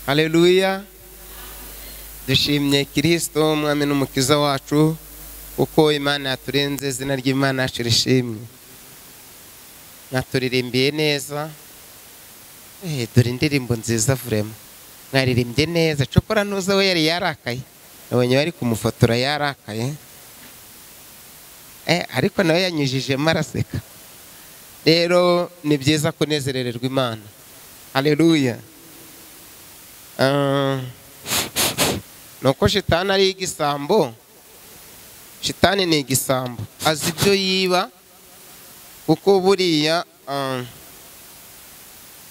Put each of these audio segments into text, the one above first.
Haleluya. Dushimye Kristo umwami n'umukiza wacu, uko Imana yaturenze, izina ry'Imana yacu rishimwe. Mwaturirimbiye neza, dore indirimbo nziza vurema, mwaririmbye neza. Cokora ntuza we yari yarakaye, nabonye bari kumufotora yarakaye, ariko nawe yanyujijemo araseka. Rero ni byiza kunezerererwa Imana. Haleluya. Nuko shitani ari igisambo, shitani ni igisambo, azi ibyo yiba, kuko buriya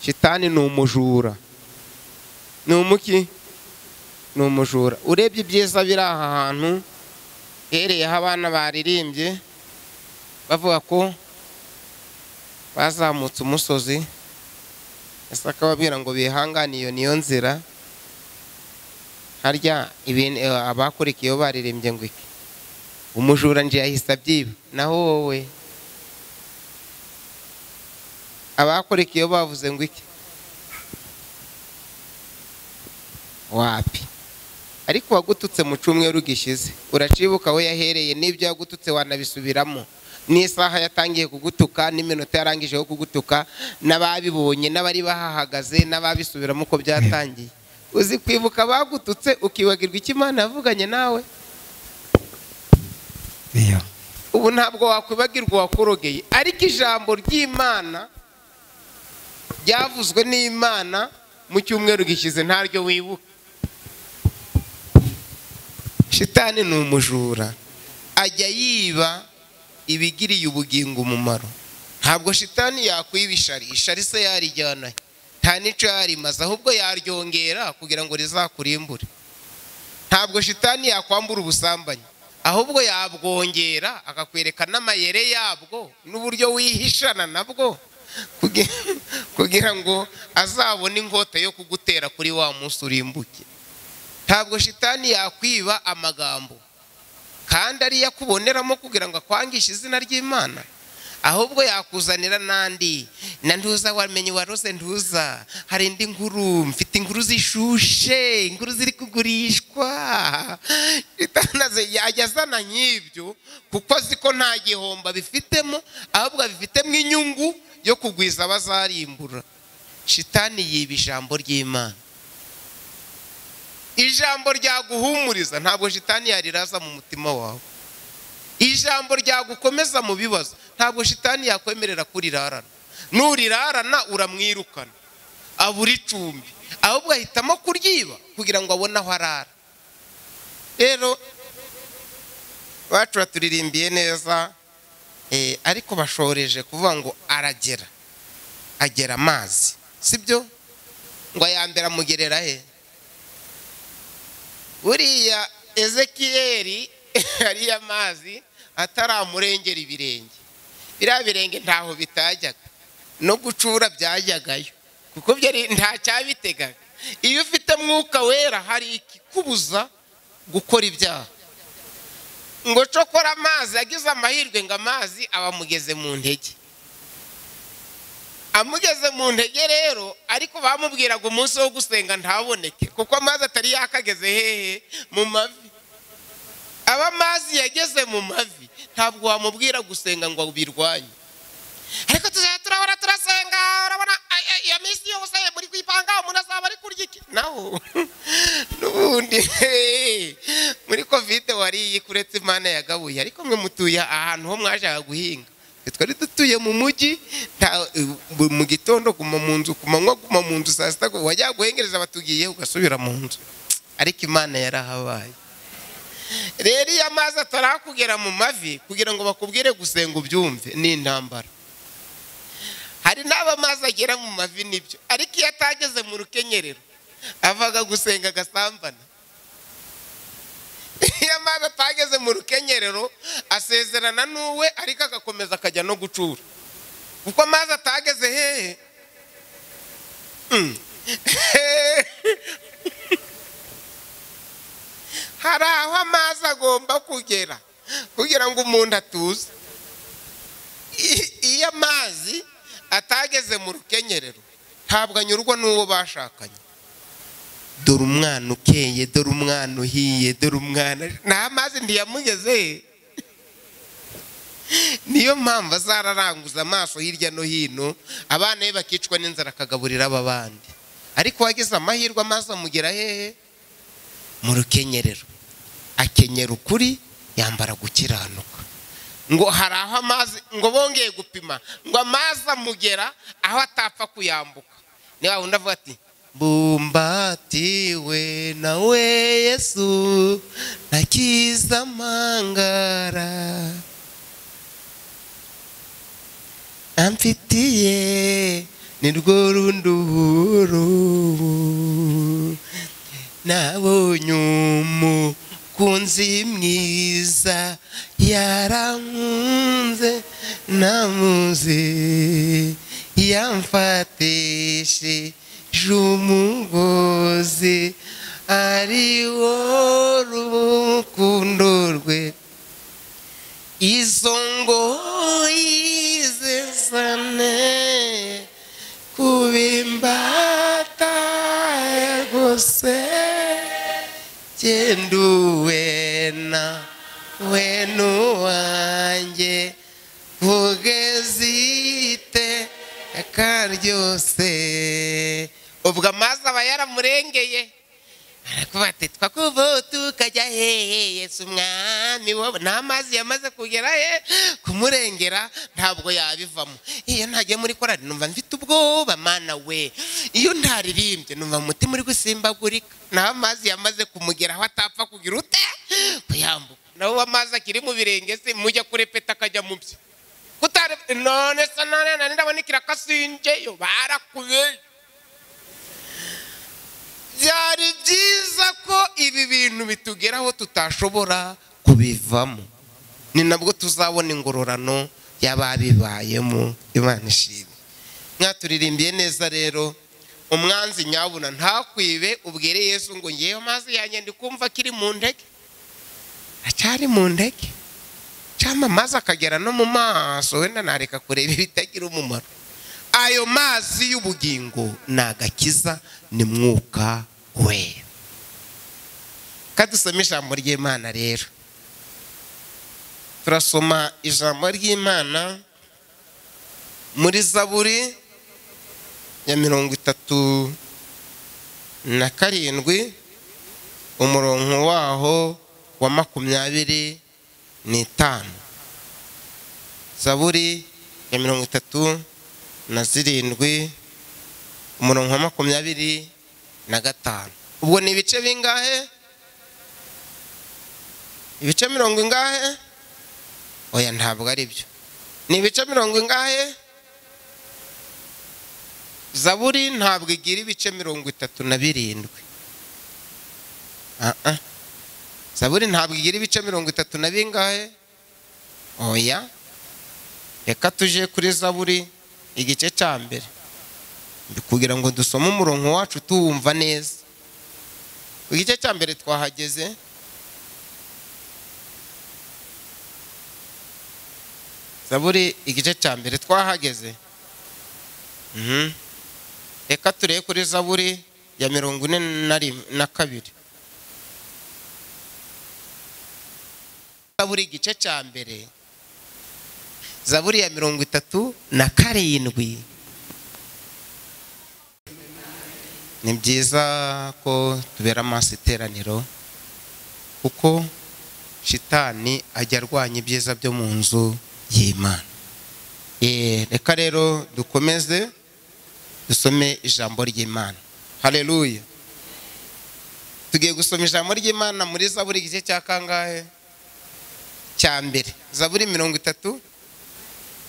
shitani ni umujura. Ni umuki? Ni umujura. Urebye ibyiza biri aha hantu, hereyeho abana baririmbye bavuga ko bazamutse umusozi, ese akababwira ngo bihangane, iyo niyo nzira. Harya abakurikiyeho baririmbye ngo iki? Umujura nje yahise abyiba, naho wowe abakurikiyeho bavuze ngo iki? Wapi. Ariko wagututse mu cyumweru gishize, uracibuka we yahereye n'ibyo yagututse wanabisubiramo, n'isaha yatangiye kugutuka, n'iminota yarangijeho kugutuka, n'ababibonye n'abari bahahagaze n'ababisubiramo uko byatangiye. Uzi kwibuka bagututse ukibagirwa icyo Imana yavuganye nawe? Ubu ntabwo wakwibagirwa wakurogeye, ariko ijambo ry'Imana ryavuzwe n'Imana mu cyumweru gishize ntaryo wibuka. Shitani ni umujura, ajya yiba ibigiriye ubugingo umumaro. Ntabwo shitani yakwiba ishari, ishari se yarijyana, nta n'icyo yarimaze, ahubwo yaryongera kugira ngo rizakurimbure. Ntabwo shitani yakwambura ubusambanyi, ahubwo yabwongera akakwereka n'amayere yabwo n'uburyo wihishana nabwo, kugira ngo azabone inkota yo kugutera kuri wa munsi urimbuke. Ntabwo shitani yakwiba amagambo kandi ari yakuboneramo kugira ngo akwangishe izina ry'Imana, ahubwo yakuzanira nandi na ntuza wamenye warose ntuza, hari indi nkuru, mfite inkuru zishushe, inkuru ziri kugurishwa. Shitani yajya azana nk'ibyo kuko azi ko nta gihomba bifitemo, ahubwo abifitemo inyungu yo kugwiza abazarimbura. Shitani yiba ijambo ry'Imana. Ijambo ryaguhumuriza ntabwo shitani yariraza mu mutima wawe. Ijambo ryagukomeza mu bibazo ntabwo shitani yakwemerera kurirarana. Nurirarana uramwirukana, abura icumbi, ahubwo ahitamo kuryiba kugira ngo abone aho arara. Rero bacu baturirimbiye neza, ariko bashoreje kuvuga ngo aragera, agera amazi, sibyo? Ngo ayambere amugerera he? Buriya Ezekiyeli ariya mazi ataramurengera ibirenge, biriya birenge ntaho bitajyaga, no gucura byajyagayo, kuko byari nta cyabitegaga. Iyo ufite mwuka wera hari ikikubuza gukora ibyaha. Ngo cokora amazi agize amahirwe ngo amazi abamugeze mu ntege, amugeze mu ntege rero, ariko bamubwiraga umunsi wo gusenga ntaboneke, kuko amazi atari yakageze hehe? Mu mavi. Aba amazi yageze mu mavi ntabwo wamubwira gusenga ngo ubirwanye. Ariko tuzajya turahora turasenga, urabona iyo minsi yose muri kwipanga umuntu azaba ari kurya iki? Naho n'ubundi muri Covid wariye kuretse Imana yagabuye, ariko mwe mutuye ahantu ho mwashaka guhinga. Twari dutuye mu mujyi, mu gitondo guma mu nzu, ku manywa guma mu nzu, saa sita wajya guhengereza batugiye ugasubira mu nzu. Ariko Imana yarahabaye. Rero iyo amazi atarakugera mu mavi kugira ngo bakubwire gusenga ubyumve ni intambara. Hari n'aba amazi agera mu mavi nibyo, ariko iyo atageze mu rukenyerero avaga gusenga agasambana. Iyo amazi atageze mu rukenyerero asezerana n'uwe, ariko agakomeza akajya no gucura, kuko amazi atageze hehe? Hari aho amazi agomba kugera kugira ngo umuntu atuze. Iyo amazi atageze mu rukenyerero ntabwo anyurwa n'uwo bashakanye. Dore umwana ukeye, dore umwana uhiye, dore umwana nta mazi ntiyamugeze. Niyo mpamvu azararanguza amaso hirya no hino, abana be bakicwa n'inzara akagaburira aba bandi. Ariko wagize amahirwe amazi amugera hehe? Mu rukenyerero. Akenyera ukuri, yambara gukiranuka. Ngo hari aho amazi, ngo bongeye gupima ngo amazi amugera aho atapfa kuyambuka. Niba wundi avuga ati bumbatiwe nawe Yesu ntakiza amangara amfitiye nirwo runduhuru, nabonye umukunzi mwiza yarankunze namuzi, yamfatishije umugozi ari wo rukundo rwe. Izo ngoyi zesane kubimbata rwose, genduwe na wenu wanjye kugeza iteka ryose. Ubwo amazi aba yaramurengeye, arakuba ati twakuva tukajya hehe Yesu umwami wowe. Nta mazi yamaze kugera he kumurengera, ntabwo yabivamo. Iyo ntagiye muri korari numva mfite ubwoba mana we, iyo ntaririmbye numva umutima uri gusimbagurika. Nta mazi yamaze kumugera aho atapfa kugira ute kuyambuka. Nawe amazi akiri mu birenge se mujya kurepeta akajya mu bye. Kutare none se none ndabona kirakasinjeyo barakubeye. Byari byiza ko ibi bintu bitugeraho tutashobora kubivamo, ni nabwo tuzabona ingororano y'ababibayemo. Imana ishimwe. Mwaturirimbiye neza rero. Umwanzi nyabuna ntakwibe, ubwire Yesu ngo ngewe amazi yanjye ndi kumva akiri mu ntege, acyari mu ntege, cyangwa amazi akagera no mu maso, wenda nareka kureba ibitagira umumaro. Ayo mazi y'ubugingo ni agakiza, ni mwuka we. Kadusome ijambo ry'Imana rero. Turasoma ijambo ry'Imana muri Zaburi ya 37 umurongo waho wa 25. Zaburi ya 37 umurongo wa 25. Ubwo ni ibice bingahe? Ibice mirongo ingahe? Oya ntabwo ari byo. Ni ibice mirongo ingahe? Zaburi ntabwo igira ibice 37. Zaburi ntabwo igira ibice 30 na bingahe? Oya. Reka tuje kuri Zaburi igice cya mbere kugira ngo dusome umurongo wacu tuwumva neza. Igice cya mbere twahageze. Zaburi igice cya mbere twahageze. Reka turebe kuri Zaburi ya 42. Zaburi igice cya mbere, Zaburi ya 37. Ni byiza ko tubera amaso iteraniro, kuko shitani ajya arwanya ibyiza byo mu nzu y'Imana. Reka rero dukomeze dusome ijambo ry'Imana. Haleluya. Tugiye gusoma ijambo ry'Imana muri Zaburi igice cya kangahe? Cya mbere. Zaburi 30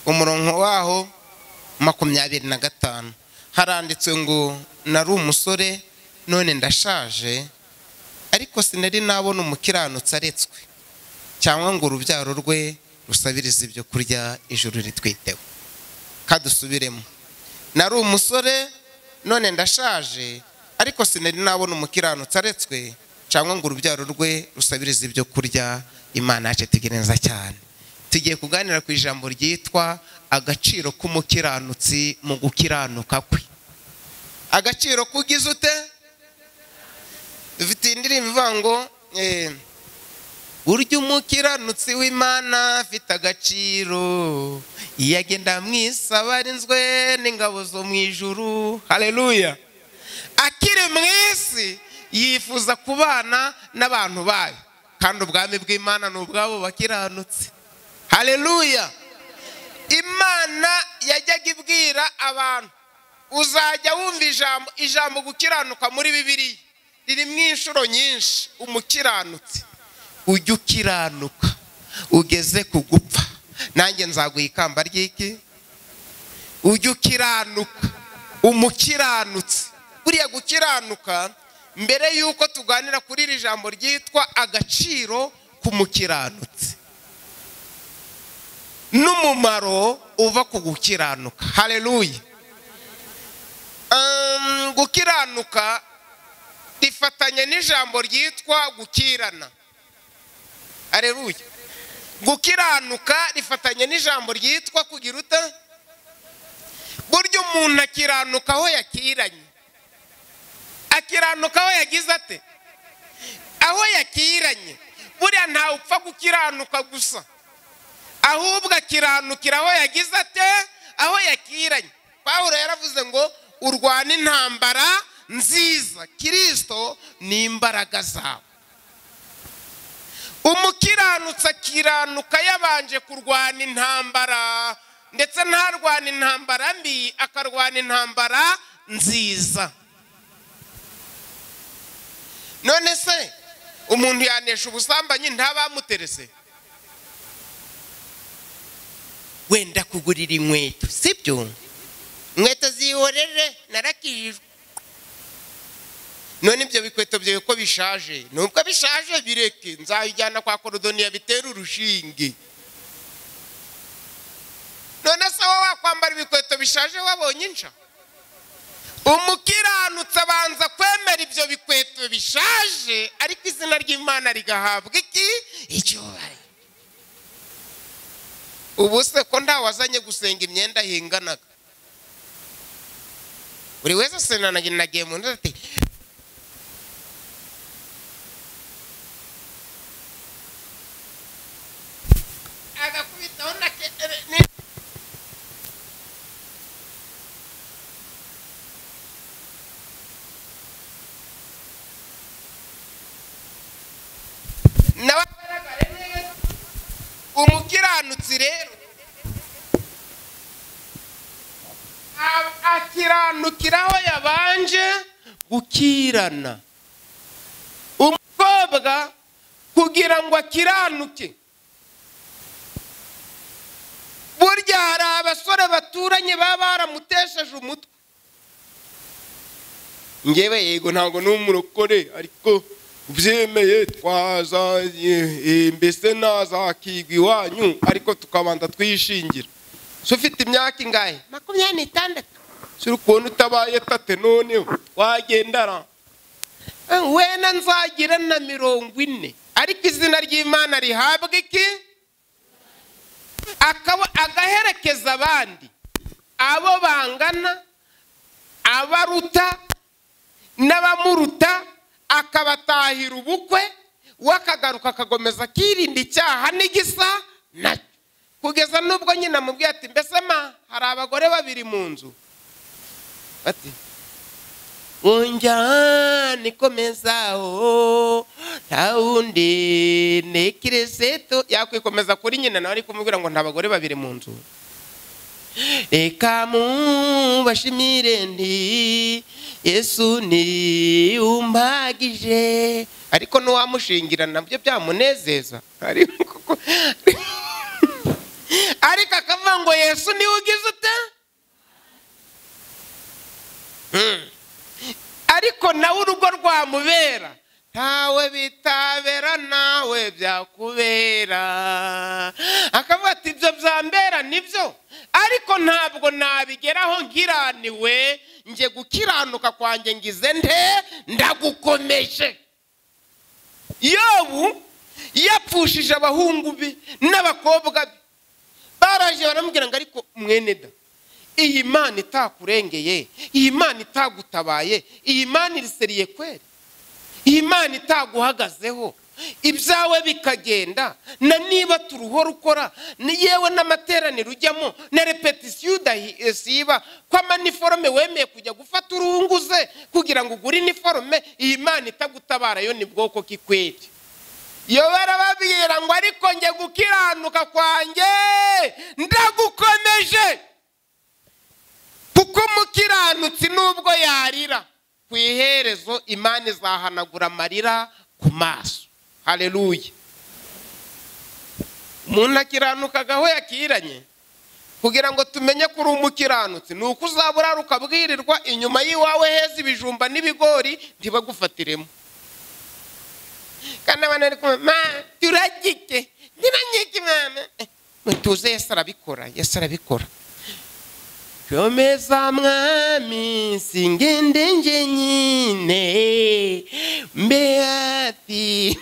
umurongo waho 25. Haranditswe ngo nari umusore none ndashaje, ariko sinari nabona umukiranutsi aretswe, cyangwa ngo urubyaro rwe rusabirize ibyo kurya ijuru ritwiteho. Kadusubiremo. Nari umusore none ndashaje, ariko sinari nabona umukiranutsi aretswe, cyangwa ngo urubyaro rwe rusabirize ibyo kurya. Imana yacu itugeneza cyane. Tugiye kuganira ku ijambo ryitwa agaciro k'umukiranutsi mu gukiranuka kwe. Agaciro kugize ute? Dufite indirimbo ivuga ngo burya umukiranutsi w'Imana afite agaciro, iyo agenda mu isi aba arinzwe n'ingabo zo mu ijuru. Haleluya. Akiri mu isi yifuza kubana n'abantu bayo, kandi ubwami bw'Imana ni ubwabo bakiranutse. Haleluya. Imana yajyaga ibwira abantu, uzajya wumva ijambo gukiranuka muri Bibiliya riri mu inshuro nyinshi. Umukiranutsi, ujya ukiranuka ugeze ku gupfa, nanjye nzaguha ikamba ry'iki? Ujya ukiranuka, umukiranutsi. Buriya gukiranuka, mbere y'uko tuganira kuri iri jambo ryitwa agaciro k'umukiranutsi n'umumaro uva ku gukiranuka. Haleluya. Gukiranuka rifatanye n'ijambo ryitwa gukirana. Haleluya. Gukiranuka rifatanye n'ijambo ryitwa kugira uta. Burya umuntu akiranuka aho yakiranye, akiranuka aho yagize ate, aho yakiranye. Buriya ntawe upfa gukiranuka gusa, ahubwo akiranukira aho yagize ate, aho yakiranye. Pawulo yaravuze ngo urwana intambara nziza, Kristo ni imbaraga zawe. Umukiranutsi akiranuka yabanje kurwana intambara, ndetse ntarwana intambara mbi, akarwana intambara nziza. None se umuntu yanesha ubusambanyi ntabamuterese? Wenda kugurira inkweto, sibyo? Inkweto zihorere, narakijijwe. None ibyo bikweto byawe ko bishaje, nubwo bishaje bireke, nzayijyana kwa korodoniya bitera urushinge. None se wowe wakwambara ibikweto bishaje wabonye insha? Umukiranutsi abanza kwemera ibyo bikweto bishaje, ariko izina ry'Imana rigahabwa iki? Icyubahiro. Ubu se ko ntawazanye gusenga imyenda hinganaga, buri wese senanagiye mu nzu ati agakubitaho na nawe agaragare neza. Umukiranutsi rero akiranukira aho yabanje gukirana. Umukobwa kugira ngo akiranuke, burya hari abasore baturanye baba baramutesheje umutwe. Ngewe yego ntabwo n'umurokore, ariko ubyemeye twaza mbese nazakigwa iwanyu, ariko tukabanza twishingira. So ufite imyaka ingahe? 26. Suri kubona utabaye tate noneho wagendara wena nzagira na 40, ariko izina ry'Imana rihabwa iki? Agaherekeza abandi abo bangana, abaruta n'abamuruta, akabatahira ubukwe, wakagaruka akagomeza akirinda icyaha n'igisa nacyo, kugeza nubwo nyina amubwiye ati mbese ma hari abagore babiri mu nzu, ati unjyane ikomezaho nta wundi ni Kristo. Yakwikomeza kuri nyina, nawe ari kumubwira ngo nta bagore babiri mu nzu. Reka mubashimire nti Yesu ni umpagije, ariko n'uwamushingira nabyo byamunezeza, ariko akavuga ngo Yesu niwe ugize ute? Ariko nawe urugo rwamubera, ntawe bitabera nawe byakubera. Akavuga ati ibyo byambera nibyo, ariko ntabwo nabigeraho nkiraniwe, nge gukiranuka kwanjye ngize nte, ndagukomeje. Yobu yapfushije abahungu be n'abakobwa be, baraje baramubwira ngo ariko mwene da, iyi Mana itakurengeye, iyi Mana itagutabaye, iyi Mana iriseriye kweri, Imana itaguhagazeho ibyawe bikagenda, na niba turuhora ukora, yewe n'amateraniro ujyamo na repetisiyo udasiba, ko amaniforome wemeye kujya gufata urunguze kugira ngo ugure iniforome, iyi Imana itagutabara yo ni bwoko kikweri. Yo barababwira ngo ariko nge gukiranuka kwanjye ndagukomeje, kuko umukiranutsi nubwo yarira ku iherezo Imana izahanagura amarira ku maso. Haleluya. Umuntu akiranukaga aho yakiranye. Kugira ngo tumenye ko uri umukiranutsi ni uko uzabura ukabwirirwa inyuma y'iwawe heza ibijumba n'ibigori ntibagufatiremo. Kandi abana bari kumwe, ma turagike ntiranyike mama, mutuze. Yesu arabikora, Yesu arabikora. Komeza mwami singende nje nyine mbe hafi.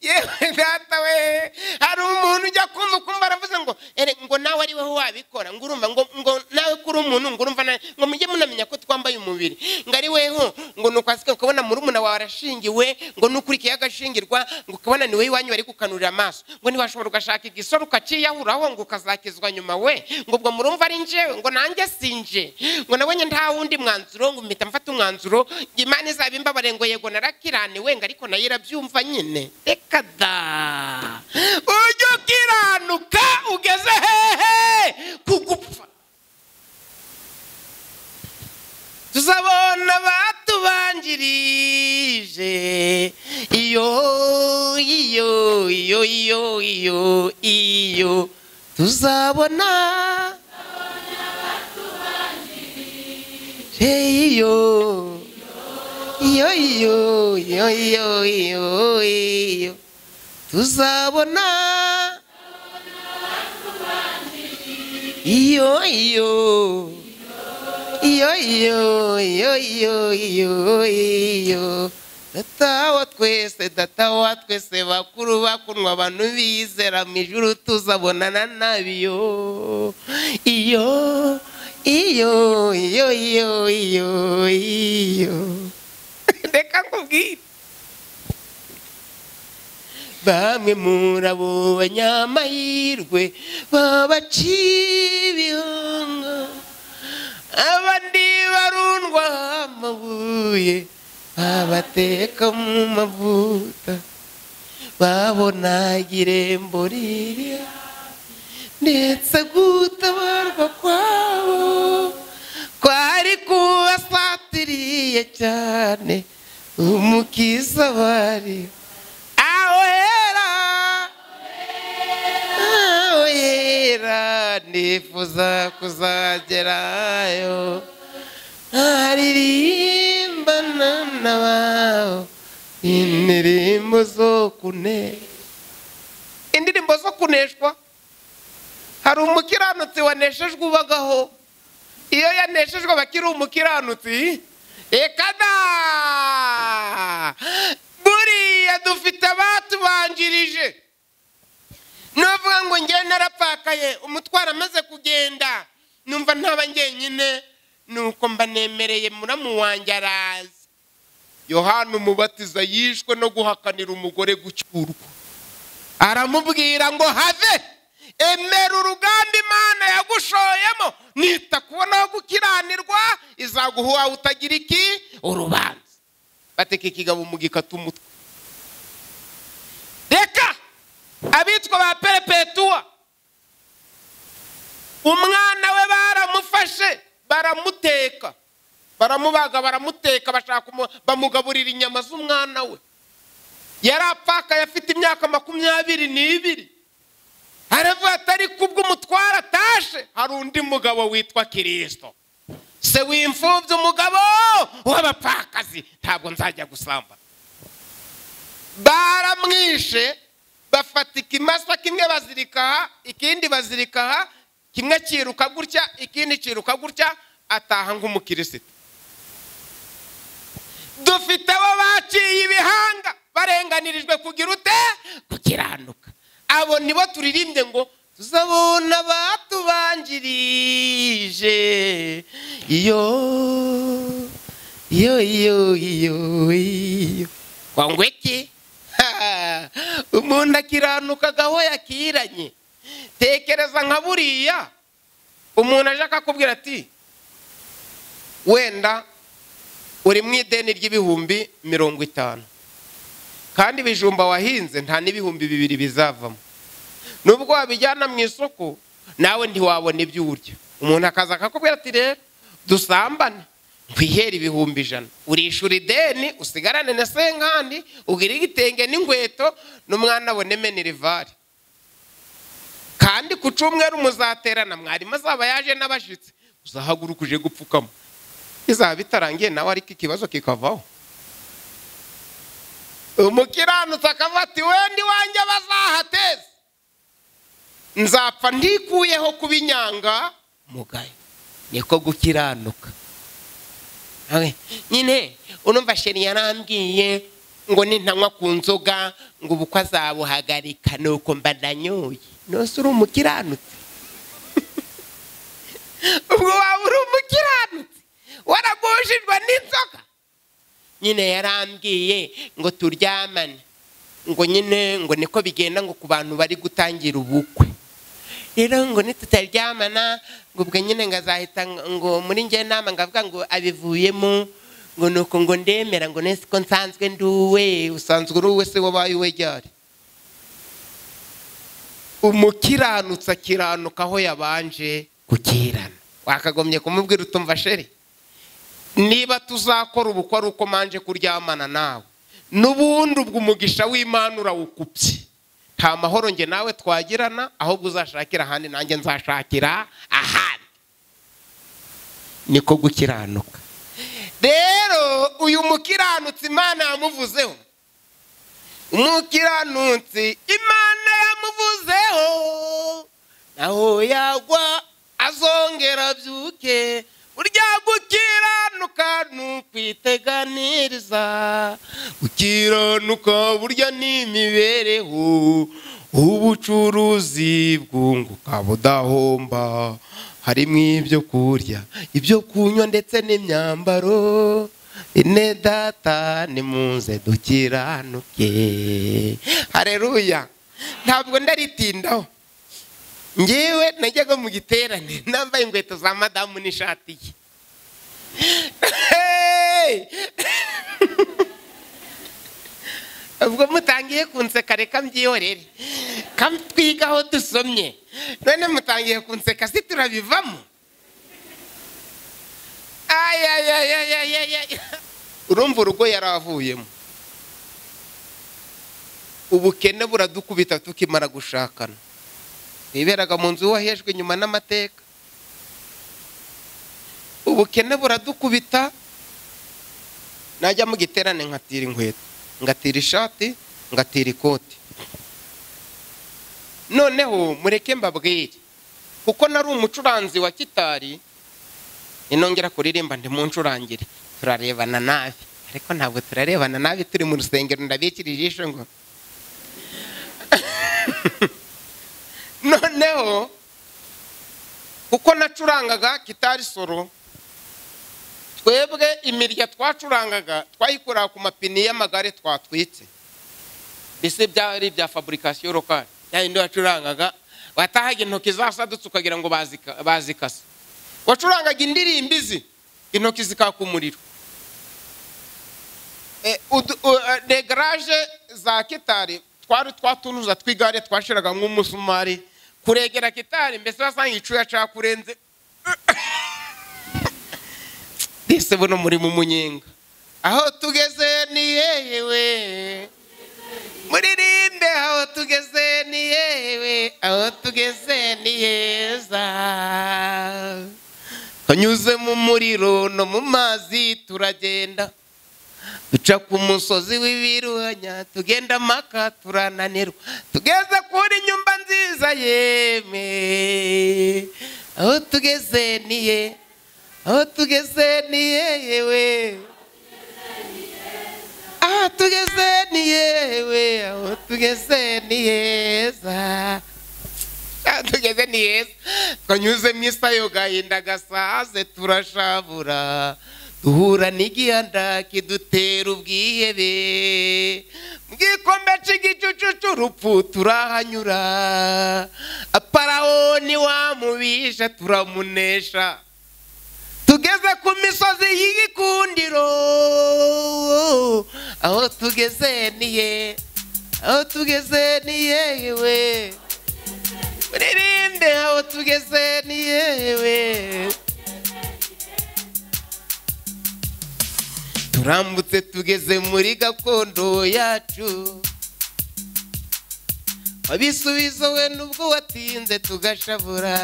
Yewe data we, hari umuntu ujya kumva ukumva aravuze ngo ere ngo nawe ari weho wabikora, ngo urumva ngo nawe kuri umuntu, ngo urumva ngo mujye munamenya ko twambaye umubiri, ngo ari weho ngo nuko asike ukabona murumuna wawe arashingiwe, ngo nukurikiye agashingirwa, ngo ukabona ni we iwanyu bari gukanurira amaso, ngo ntiwashobora ugashaka igisoro ukaciyahuraho ngo ukazakizwa nyuma we, ngo ubwo murumva ari njewe, ngo nanjye sinje, ngo nabonye nta wundi mwanzuro, ngo mpita mfata umwanzuro, Imana izaba imbabare, ngo yego narakiraniwe, ngo ariko nayo irabyumva nyine. Reka da, ujye ukiranuka ugeze hehe kugupfa. Tuzabona batubanjirije, iyo iyo iyo iyo iyo iyo, tuzabona batubanjirije, iyo iyo iyo iyo iyo iyo iyo, tuzabona iyo iyo iyo iyo iyo iyo iyo iyo. Data wa twese, data wa twese, bakuru bakunwa abantu bizera mu ijuru tuzabonana nabiyo, iyo iyo iyo iyo iyo iyo. Reka nkubwire, bamwe muri abo banyamahirwe babaciye ibihanga, abandi barundwa amabuye babateka mu mavuta, babona irembo riri ndetse gutabarwa kwabo kwari kubasatiriye cyane umukiza bari aho hera, aho hera nifuza kuzagerayo, aririmbana n'abaho indirimbo zo kune, indirimbo zo kuneshwa. Hari umukiranutsi waneshejwe ubagaho, iyo yaneshejwe bakiri umukiranutsi. Reka da, buriya dufite abatubanjirije. Nuvuga ngo ngewe narapfakaye, umutwaro amaze kugenda numva ntaba njyenyine, nuko mba nemereye muramu wanjye araza. Yohana Umubatiza yishwe no guhakanira umugore gucyurwa, aramubwira ngo have, emera urugamba Imana yagushoyemo, nita kubona gukiranirwa izaguha uwawe utagira iki urubanza. Bateka ikigabo mu gikata umutwe. Reka abitwa ba Perepetuwa, umwana we baramufashe baramuteka, baramubaga baramuteka, bashaka bamugaburira inyama z'umwana we. Yarapfakaye afite imyaka 22. Aravuga ati ariko ubwo umutwara atashe hari undi mugabo witwa Kristo, se w'imfubyi, umugabo w'abapfakazi, ntabwo nzajya gusamba. Baramwishe, bafata ikimasa kimwe bazirika aha, ikindi bazirika aha, kimwe kiruka gutya ikindi kiruka gutya, ataha nk'umukirisito. Dufite abo baciye ibihanga barenganirijwe kugira ute gukiranuka. Abo nibo turirimbye ngo tuzabona batubanjirije, iyo Iyo iyo iyo iyo wangweki. Umuntu akiranuka aho yakiranye. Tekereza nka buriya umuntu aje akakubwira ati wenda uri mu ideni ry'ibihumbi 50 kandi ibijumba wahinze nta n'ibihumbi 2 bizavamo, nubwo wabijyana mu isoko nawe ntiwabona ibyo urya. Umuntu akaza akakubwira ati rero dusambane nkwihera ibihumbi 100, urishura ideni usigarane na senkandi, ugire igitenge n'inkweto n'umwana abone menerivari, kandi ku cyumweru muzaterana, mwarimu azaba yaje n'abashitsi, uzahaguruka uje gupfukama. Bizaba bitarangiye nawe ariko ikibazo kikavaho. Umukiranutsi akavuga ati wenda iwanjye bazahateze, nzapfa ntikuyeho kuba inyanga mugayo. Niko gukiranuka. Nyine urumva sheri yarambwiye ngo nintanywa ku nzoga ngo ubukwe azabuhagarika, nuko mba ndanyoye. Nose uri umukiranutsi? Ubwo waba uri umukiranutsi waragushijwe n'inzoga? Nyine yarambwiye ngo turyamane, ngo nyine ngo niko bigenda ngo ku bantu bari gutangira ubukwe. Rero ngo nitutaryamana ngo ubwo nyine ngazahita ngo muri nge nama ngavuga ngo abivuyemo, ngo nuko ngo ndemera ngo nese ko nsanzwe nduwe. Usanzwe uri uwe se wabaye uwe ryari? Umukiranutsi akiranuka aho yabanje gukirana. Wakagombye kumubwira utumva sheri, niba tuzakora ubukwe ari uko manje kuryamana nawe, n'ubundi ubwo umugisha w'Imana urawukupye, nta mahoro nge nawe twagirana, ahubwo uzashakira ahandi nanjye nzashakira ahandi. Niko gukiranuka. Rero uyu mukiranutsi Imana yamuvuzeho, umukiranutsi Imana yamuvuzeho, naho yagwa azongera abyuke. Burya gukiranuka nukwiteganiriza, gukiranuka burya ni imibereho, ubucuruzi bwunguka budahomba, harimo ibyo kurya, ibyo kunywa ndetse n'imyambaro. Ine data nimuze dukiranuke. Haleluya. Ntabwo ndaritindaho. Ngewe najyaga mu giterane nambaye inkweto za madamu n'ishati ye. Ubwo mutangiye kunseka reka mbyihorere, twigaho dusomye. None mutangiye kunseka si turabivamo? Urumva urugo yaravuyemo, ubukene buradukubita tukimara gushakana. Niberaga mu nzu wahejwe nyuma n'amateka. Ubukene buradukubita, najya mu giterane nkatira inkweto, ngatira ishati, ngatira ikoti. Noneho mureke mbabwire, kuko nari umucuranzi wa kitari, inongera kuririmba ndi mu ncurangire, turarebana nabi. Ariko ntabwo turarebana nabi turi mu rusengero, ndabikira ijisho ngo noneho kuko nacurangaga kitari solo, twebwe imirya twacurangaga twayikura ku mapini y'amagare twatwitse, mbese byari ibya fabrication locale. Yindi wacurangaga watahaga intoki zasadutse ukagira ngo bazikase. Wacurangaga indirimbo izi intoki zikaka umuriro. Regarage za kitari twari twatunuza twigare twashiraga nk'umusumari kuregera kitari, mbese wasanga icuya cyakurenze. Dise buno muri mu munyenga. Aho tugeze ni yewe, muririmbe aho tugeze ni yewe, aho tugeze ni heza. Kanyuze mu muriro no mu mazi turagenda, duca ku musozi w'ibiruhanya, tugenda maka turananirwa, tugeze kuri nyumba nziza yeme. Aho tugeze ni ye, aho tugeze ni yewe, aho tugeze ni yewe, aho tugeze ni heza, aho tugeze ni heza. Twanyuze mu isayo gahinda gasaze turashabura, Duhura n'igihanda kidutera ubwihebe, mu gikombe cy'igicucu cy'urupfu turahanyura. Aparawoni wamubisha turamunesha. Tugeze ku misozi y'igikundiro, aho tugeze niye, aho tugeze ni yewe. Muririmbe aho tugeze ni yewe. Turambutse tugeze muri gakondo yacu, wabisubizo we nubwo watinze tugashavura,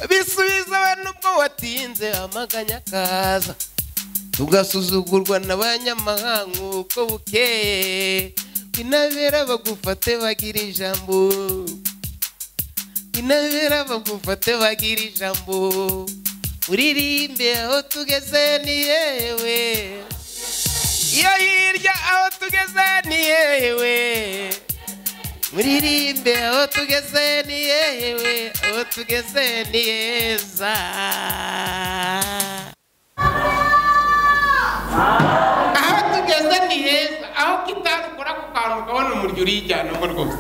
wabisubizo we nubwo watinze amaganya akaza, tugasuzugurwa n'abanyamahanga uko bukeye. Inabera bagufate bagira ijambo, inabera bagufate bagira ijambo. Uririmbe aho tugeze ni yewe, iyo hirya aho tugeze ni yewe. Muririmbe aho tugeze ni yewe, aho tugeze ni heza. Aho tugeze ni heza, aho kitarukora ku kantu ukabona umuryo urijyana ngo rwose.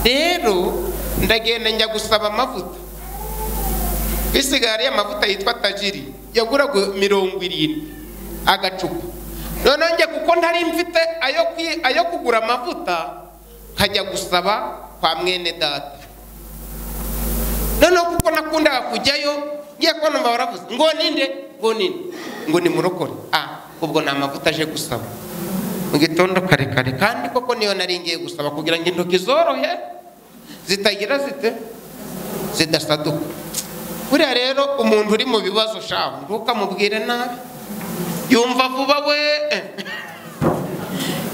Rero ndagenda njya gusaba amavuta. Bisigariye amavuta yitwa Tajiri yaguraga 70 agacupa. None njye kuko ntari mfite ayo kugura amavuta, nkajya gusaba kwa mwene data. None kuko nakundaga kujyayo, ngiye kubona baravuze ngo ninde, ngo ninde, ngo ni murokore. Ubwo ni amavuta aje gusaba mu gitondo kare kare, kandi koko niyo nari ngiye gusaba kugira ngo intoki zorohe zitagira zite zidasaduka. Buriya rero umuntu uri mu bibazo shaho ntukamubwire nabi, yumva vuba we.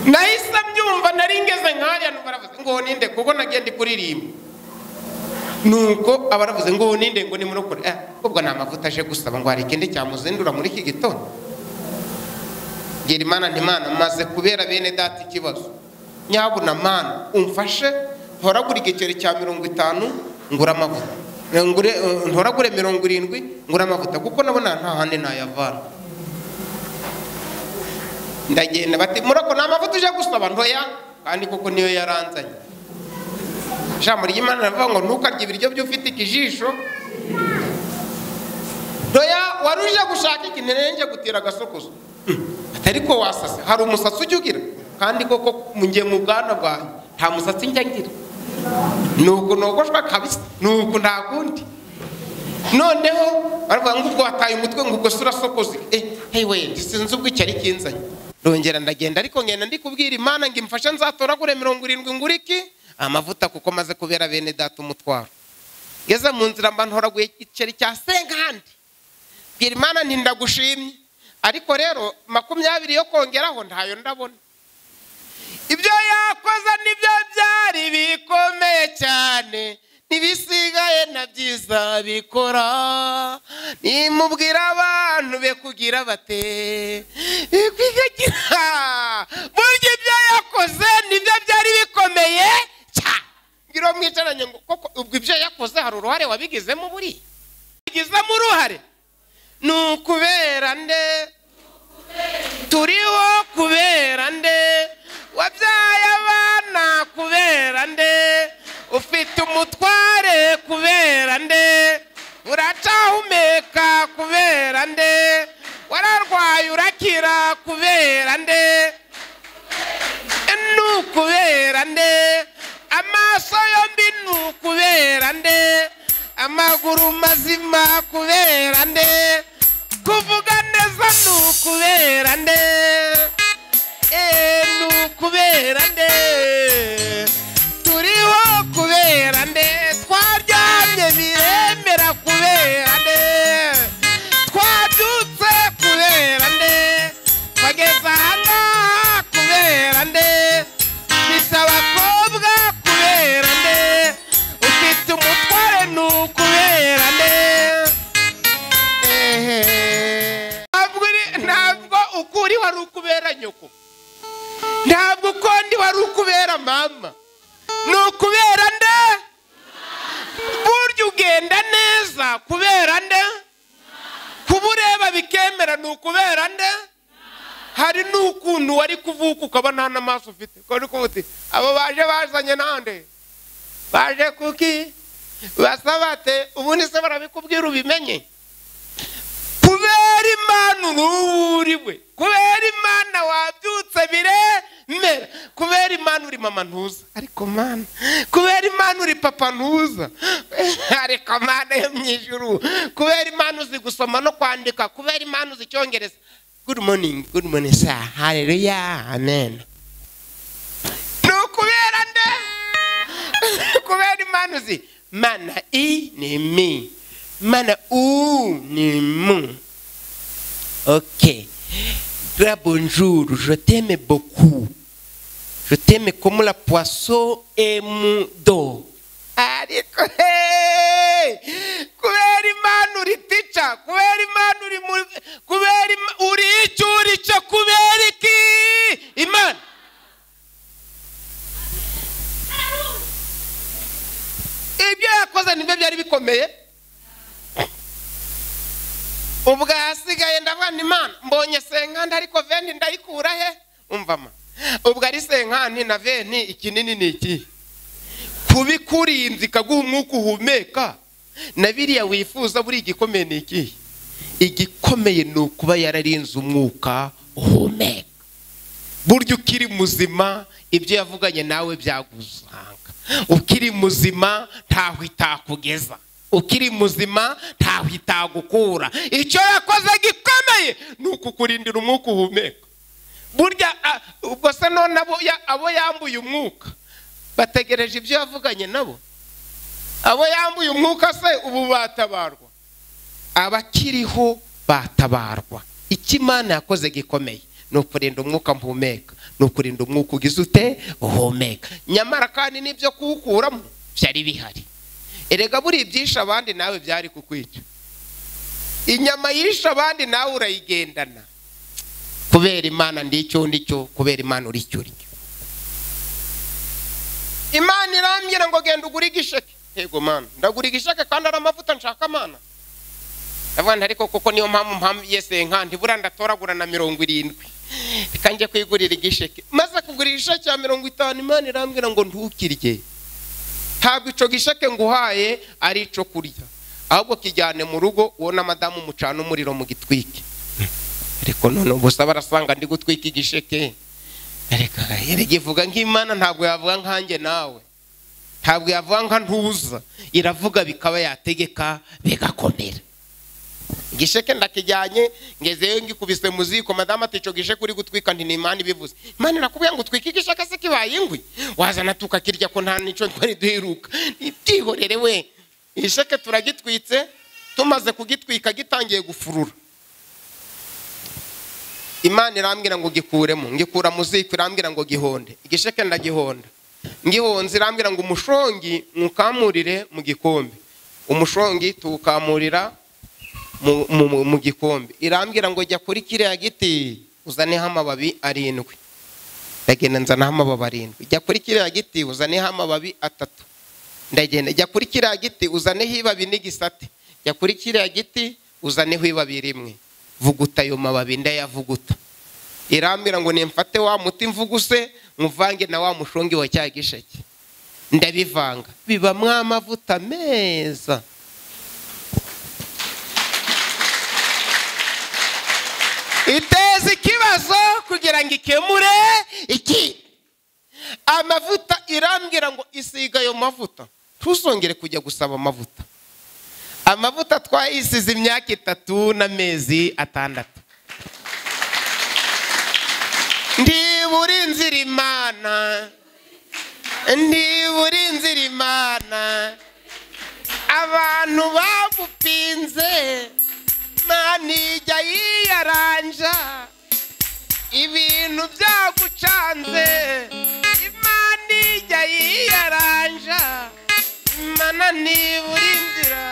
Nahise mbyumva nari ngeze nkariya numva baravuze ngo ninde, kuko nagiye ndi kuririmba. Nuko abaravuze ngo ninde, ngo ni murokore. Ubwo ni amavuta aje gusaba, ngo hari ikindi cyamuzindura muri iki gitondo. Ngira Imana nti Mana, maze kubera bene data ikibazo, nyabuna Mana umfashe ntoragure igiceri cya 50 ngura amavuta, ntoragure 70 ngura amavuta, kuko nabona nta handi nayavana. Ndagenda bati muroko ni amavuta uje gusaba, ntoya, kandi koko niyo yaranzanye. Ijambo ry'Imana rivuga ngo ntukarye ibiryo by'ufite ikijisho. Ntoya, wari uje gushaka iki? Nje gutira agasokozo. Ariko wasase, hari umusatsi ujya ugira? Kandi koko ngiye mu bwana bwanjye nta musatsi njya ngira, nuko nogoshwa kabisa, nuko nta kundi. Noneho baravuga ngo ubwo wataye umutwe, ngo ubwo urasokoze. Hey we, sinzi ubwo icyari kinzanye. Ndongera ndagenda, ariko ngenda ndi kubwira Imana ngo imfashe nzatoragure 70 ngure iki amavuta, kuko maze kubera bene data umutwaro. Ngeze mu nzira mba ntoraguye igiceri cya 50. Bwira Imana nti ndagushimye, ariko rero 20 yo kongeraho ntayo ndabona. Ibyo yakoze nibyo byari bikomeye cyane, nibisigaye na byiza bikora. Nimubwira abantu be kugira bate kwigagira. Burya ibyo yakoze nibyo byari bikomeye cyane. Ngira mwicaranye ngo koko ubwo ibyo yakoze hari uruhare wabigizemo? Buri bigizemo uruhare ni ukubera nde? Turiho kubera nde? Wabyaye abana kubera nde? Ufite umutware kubera nde? Uracahumeka kubera nde? Wararwaye urakira kubera nde? Ni ukubera nde? Amaso yombi ni ukubera nde? Amaguru mazima kubera nde? Kuvuga neza ni ukubera nde? Ni ukubera nde? Turiho kubera nde? Twaryamye biremera kubera nde? Twabyutse kubera nde? Twageze ahangaha kubera nde? Mfite abakobwa kubera nde? Ufite umutware ni ukubera nde? bikemera ni ukubera nde? Hari n'ukuntu wari kuvuka ukaba nta n'amaso ufite, ukaba uri abo baje bazanye nande, baje kuki basabate, ubundi se barabikubwira ubimenye. Kubera Imana uriwe, kubera Imana wabyutse biremera, kubera Imana uri mama ntuza, ariko Mana, kubera Imana uri papa ntuza, ariko Mana yo mu ijuru, kubera Imana uzi gusoma no kwandika, kubera Imana uzi icyongereza. Good morning, good morning sir, hallelujah, amen. Ni ukubera nde? Kubera Imana uzi mana i ni mi, mana u ni mu. Ok. Grand bonjour, je t'aime beaucoup. Je t'aime comme la poisson aime d'eau. Ariko hey! Kubera Imana uri teacher, kubera Imana uri, kubera uri icyo uri cyo, kubera iki Imana. Ibyo yakoze nibyo byari bikomeye. Ubwo hasigaye ndavuga nti Imana mbonye senkandi ariko veni ndayikura he? Umva ma, ubwo ari senkandi na veni ikinini ni iki? Kubikurinza ikaguha umwuka uhumeka, na biriya wifuza buri igikomeye ni iki? Igikomeye ni ukuba yararinze umwuka uhumeka. Burya ukiri muzima ibyo yavuganye nawe byagusanga. Ukiri muzima ntaho itakugeza, ukiri muzima ntaho itagukura. Icyo yakoze gikomeye ni ukukurindira umwuka uhumeka. Burya ubwo se none abo yambuye umwuka bategereje ibyo yavuganye nabo? Abo yambuye umwuka se ubu batabarwa? Abakiriho batabarwa. Icyo Imana yakoze gikomeye ni ukurinda umwuka mpumeka, ni ukurinda umwuka ugize ute uhumeka. Nyamara kandi n'ibyo kuwukuramo byari bihari. Erega buri ibyisha abandi nawe byari kukwica. Inyama yisha abandi nawe urayigendana. Kubera Imana ndi icyo ndi cyo, kubera Imana uri icyo uri cyo. Imana irambwira ngo genda ugure igisheke. Yego Mana, ndagura igisheke kandi ari amavuta nshaka Mana. Ndavuga ariko koko niyo mpamvu yese nka bura ndatoragura na 70. Reka njye kwigurira igisheke. Maze kugura igisheke cya 50, Imana irambwira ngo ntukirye. Ntabwo ico gisheke nguhaye ari ico kurya, ahubwo kijyane mu rugo uwo na madamu mucana umuriro mu gitwike. Ariko none gusa barasanga ndi gutwika igisheke. Ariko ivuga nk'Imana, ntabwo yavuga nkanjye nawe, ntabwo yavuga nka ntuza, iravuga bikaba yategeka bigakomera. Igisheke ndakijyanye ngezeyo ngikubise muziko, madamu ati ico gisheke uri gutwika nti ni Imana ibivuze. Imana irakubwiye ngo utwike igisheke se kibaye ingwi, wazana tukakirya ko nta nico twari duheruka. Ibyihorere we. Igisheke turagitwitse, tumaze kugitwika gitangiye gufurura. Imana irambwira ngo gikuremo, ngikura muziko, irambwira ngo gihonde. Igisheke ndagihonda. Ngihonze irambwira ngo umushongi mukamurire mu gikombe. Umushongi tukamurira mu gikombe. Irambwira ngo jya kuri kiriya giti uzaneho amababi 7. Ndagenda nzanaho amababi 7. Jya kuri kiriya giti uzaneho amababi 3. Ndagenda jya kuri kiriya giti uzaneho ibabi n'igisate. Jya kuri kiriya giti uzaneho ibabi 1. Vuguta ayo mababi, ndayavuguta. Irambwira ngo nimfate wa muti mvuguse muvange na wa mushongi wa cya gisheke. Ndabivanga bibamwo amavuta meza. Iteza ikibazo kugira ngo ikemure iki amavuta. Irambwira ngo isiga ayo mavuta, ntuzongere kujya gusaba amavuta. Amavuta twayisize imyaka 3 n'amezi 6. Ndibura inzira Imana, ndibura inzira Imana, abantu bagupinze Imana ijya yiyaranja, ibintu byagucanze Imana ijya yiyaranja. Imana nibura inzira,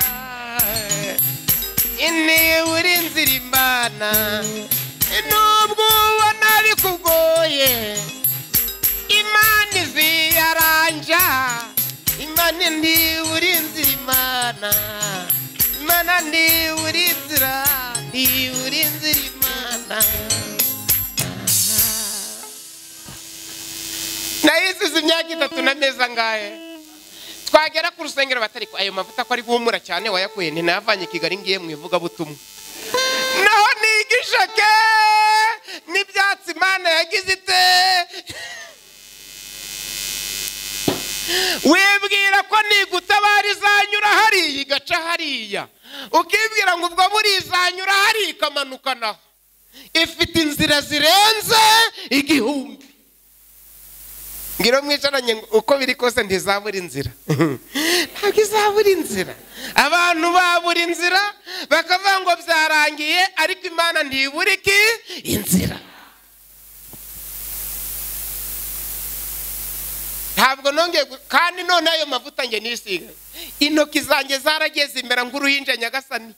nibura inzira Imana, nubwo ubona bikugoye Imana iziyaranja. Imana nibura inzira Imana, Imana nibura inzira, nibura ibura inzira Imana. Nayisize imyaka 3 n'amezi angahe. Twagera ku rusengero batari ko ayo mavuta ko ari guhumura cyane wayakuye, nti nayavanye Kigali ngiye mu ivugabutumwa. Naho nigishake n'ibyatsi Imana yagize ite. Wibwira ko nigutabara izanyura hariya igaca hariya, ukibwira ngo ubwo burizanyura hariya ikamanuka naho. Ifite inzira zirenze 1000. Ngiro mwicaranye uko biri kose ntizabura inzira. Ntabwo izabura inzira. Abantu babura inzira bakavuga ngo byarangiye, ariko Imana ntibura iki inzira. Ntabwo nongeye kandi none ayo mavuta nge nisiga, intoki zanjye zaragiye zimera nk'uruhinja Nyagasani.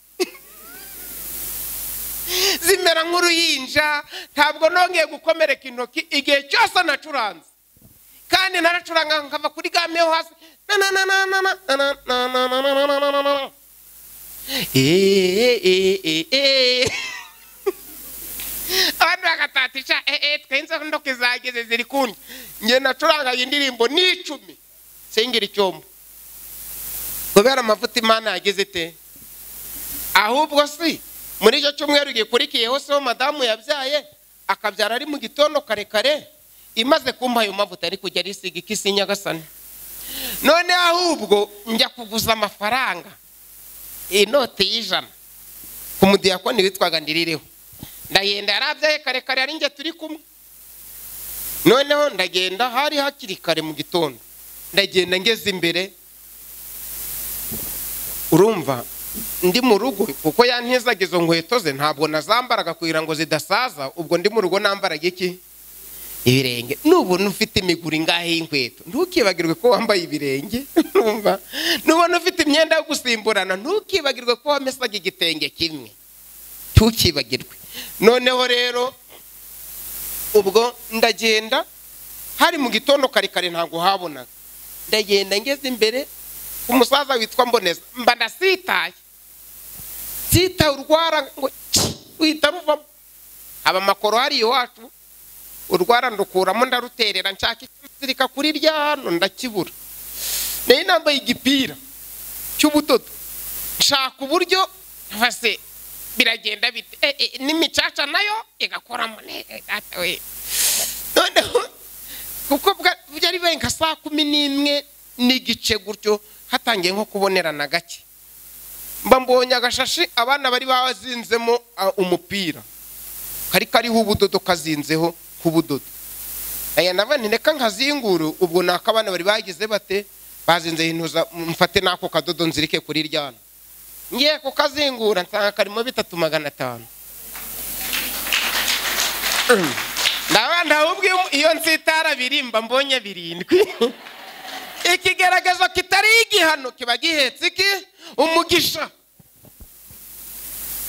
Zimera nk'uruhinja. Ntabwo nongeye gukomereka intoki igihe cyose nacuranze. Kandi naracuranga nkava kuri game yo hasi na na na na na na na na na na na na na Abantu bakatatisha twenze ndoke zageze ziri kundi. Nge nacuranga indirimbo ni 10 singira icyombo. Kubera amavuta Imana yagize ite. Ahubwo si muri icyo cyumweru gikurikiyeho so madamu yabyaye akabyara ari mu gitondo kare kare, imaze kumpa ayo mavuta ari kujya risiga ikisi Nyagasani. None ahubwo njya kuguza amafaranga inote y'100 ku mudiyakoni witwaga Ndirireho. Ndagenda yarabyaye kare kare ari njye turi kumwe. Noneho ndagenda hari hakiri kare mu gitondo, ndagenda ngeze imbere, urumva ndi mu rugo kuko yantizaga izo nkweto ze ntabwo nazambaraga kugira ngo zidasaza. Ubwo ndi mu rugo nambaraga iki ibirenge. Nubona ufite imiguru ingahe y'inkweto ntukibagirwe ko wambaye ibirenge. Urumva nubona ufite imyenda yo gusimburana ntukibagirwe ko wamesaga igitenge kimwe, ntukibagirwe. Noneho rero ubwo ndagenda hari mu gitondo kare kare ntabwo habonaga. Ndagenda ngeze imbere umusaza witwa Mboneza, mba ndasitaye sita urwara ngo wita ruvamo. Aba makoro hari iwacu, urwara ndukuramo ndaruterera nshaka ikizirika kuri rya hano ndakibura. Nari nambaye igipira cy'ubudodo, nshaka uburyo nfase biragenda bite n'imicaca nayo igakoramo. Noneho kuko byari bibaye nka saa 11:15 gutyo, hatangiye nko kubonerana gake. Mba mbonye agashashi abana bari bazinzemo umupira kari kariho ubudodo kazinzeho k'ubudodo. Aya nava nti reka nkazinguru, ubwo naka abana bari bagize bate bazinze intuza, mfate nako kadodo nzirike kuri ryana. Ngiye kukazingura nsanga karimo 3500. Ndabanda ubwo iyo nsitara birimba mbonye 7. Ikigaragazo kitari igihano kiba gihetse iki umugisha.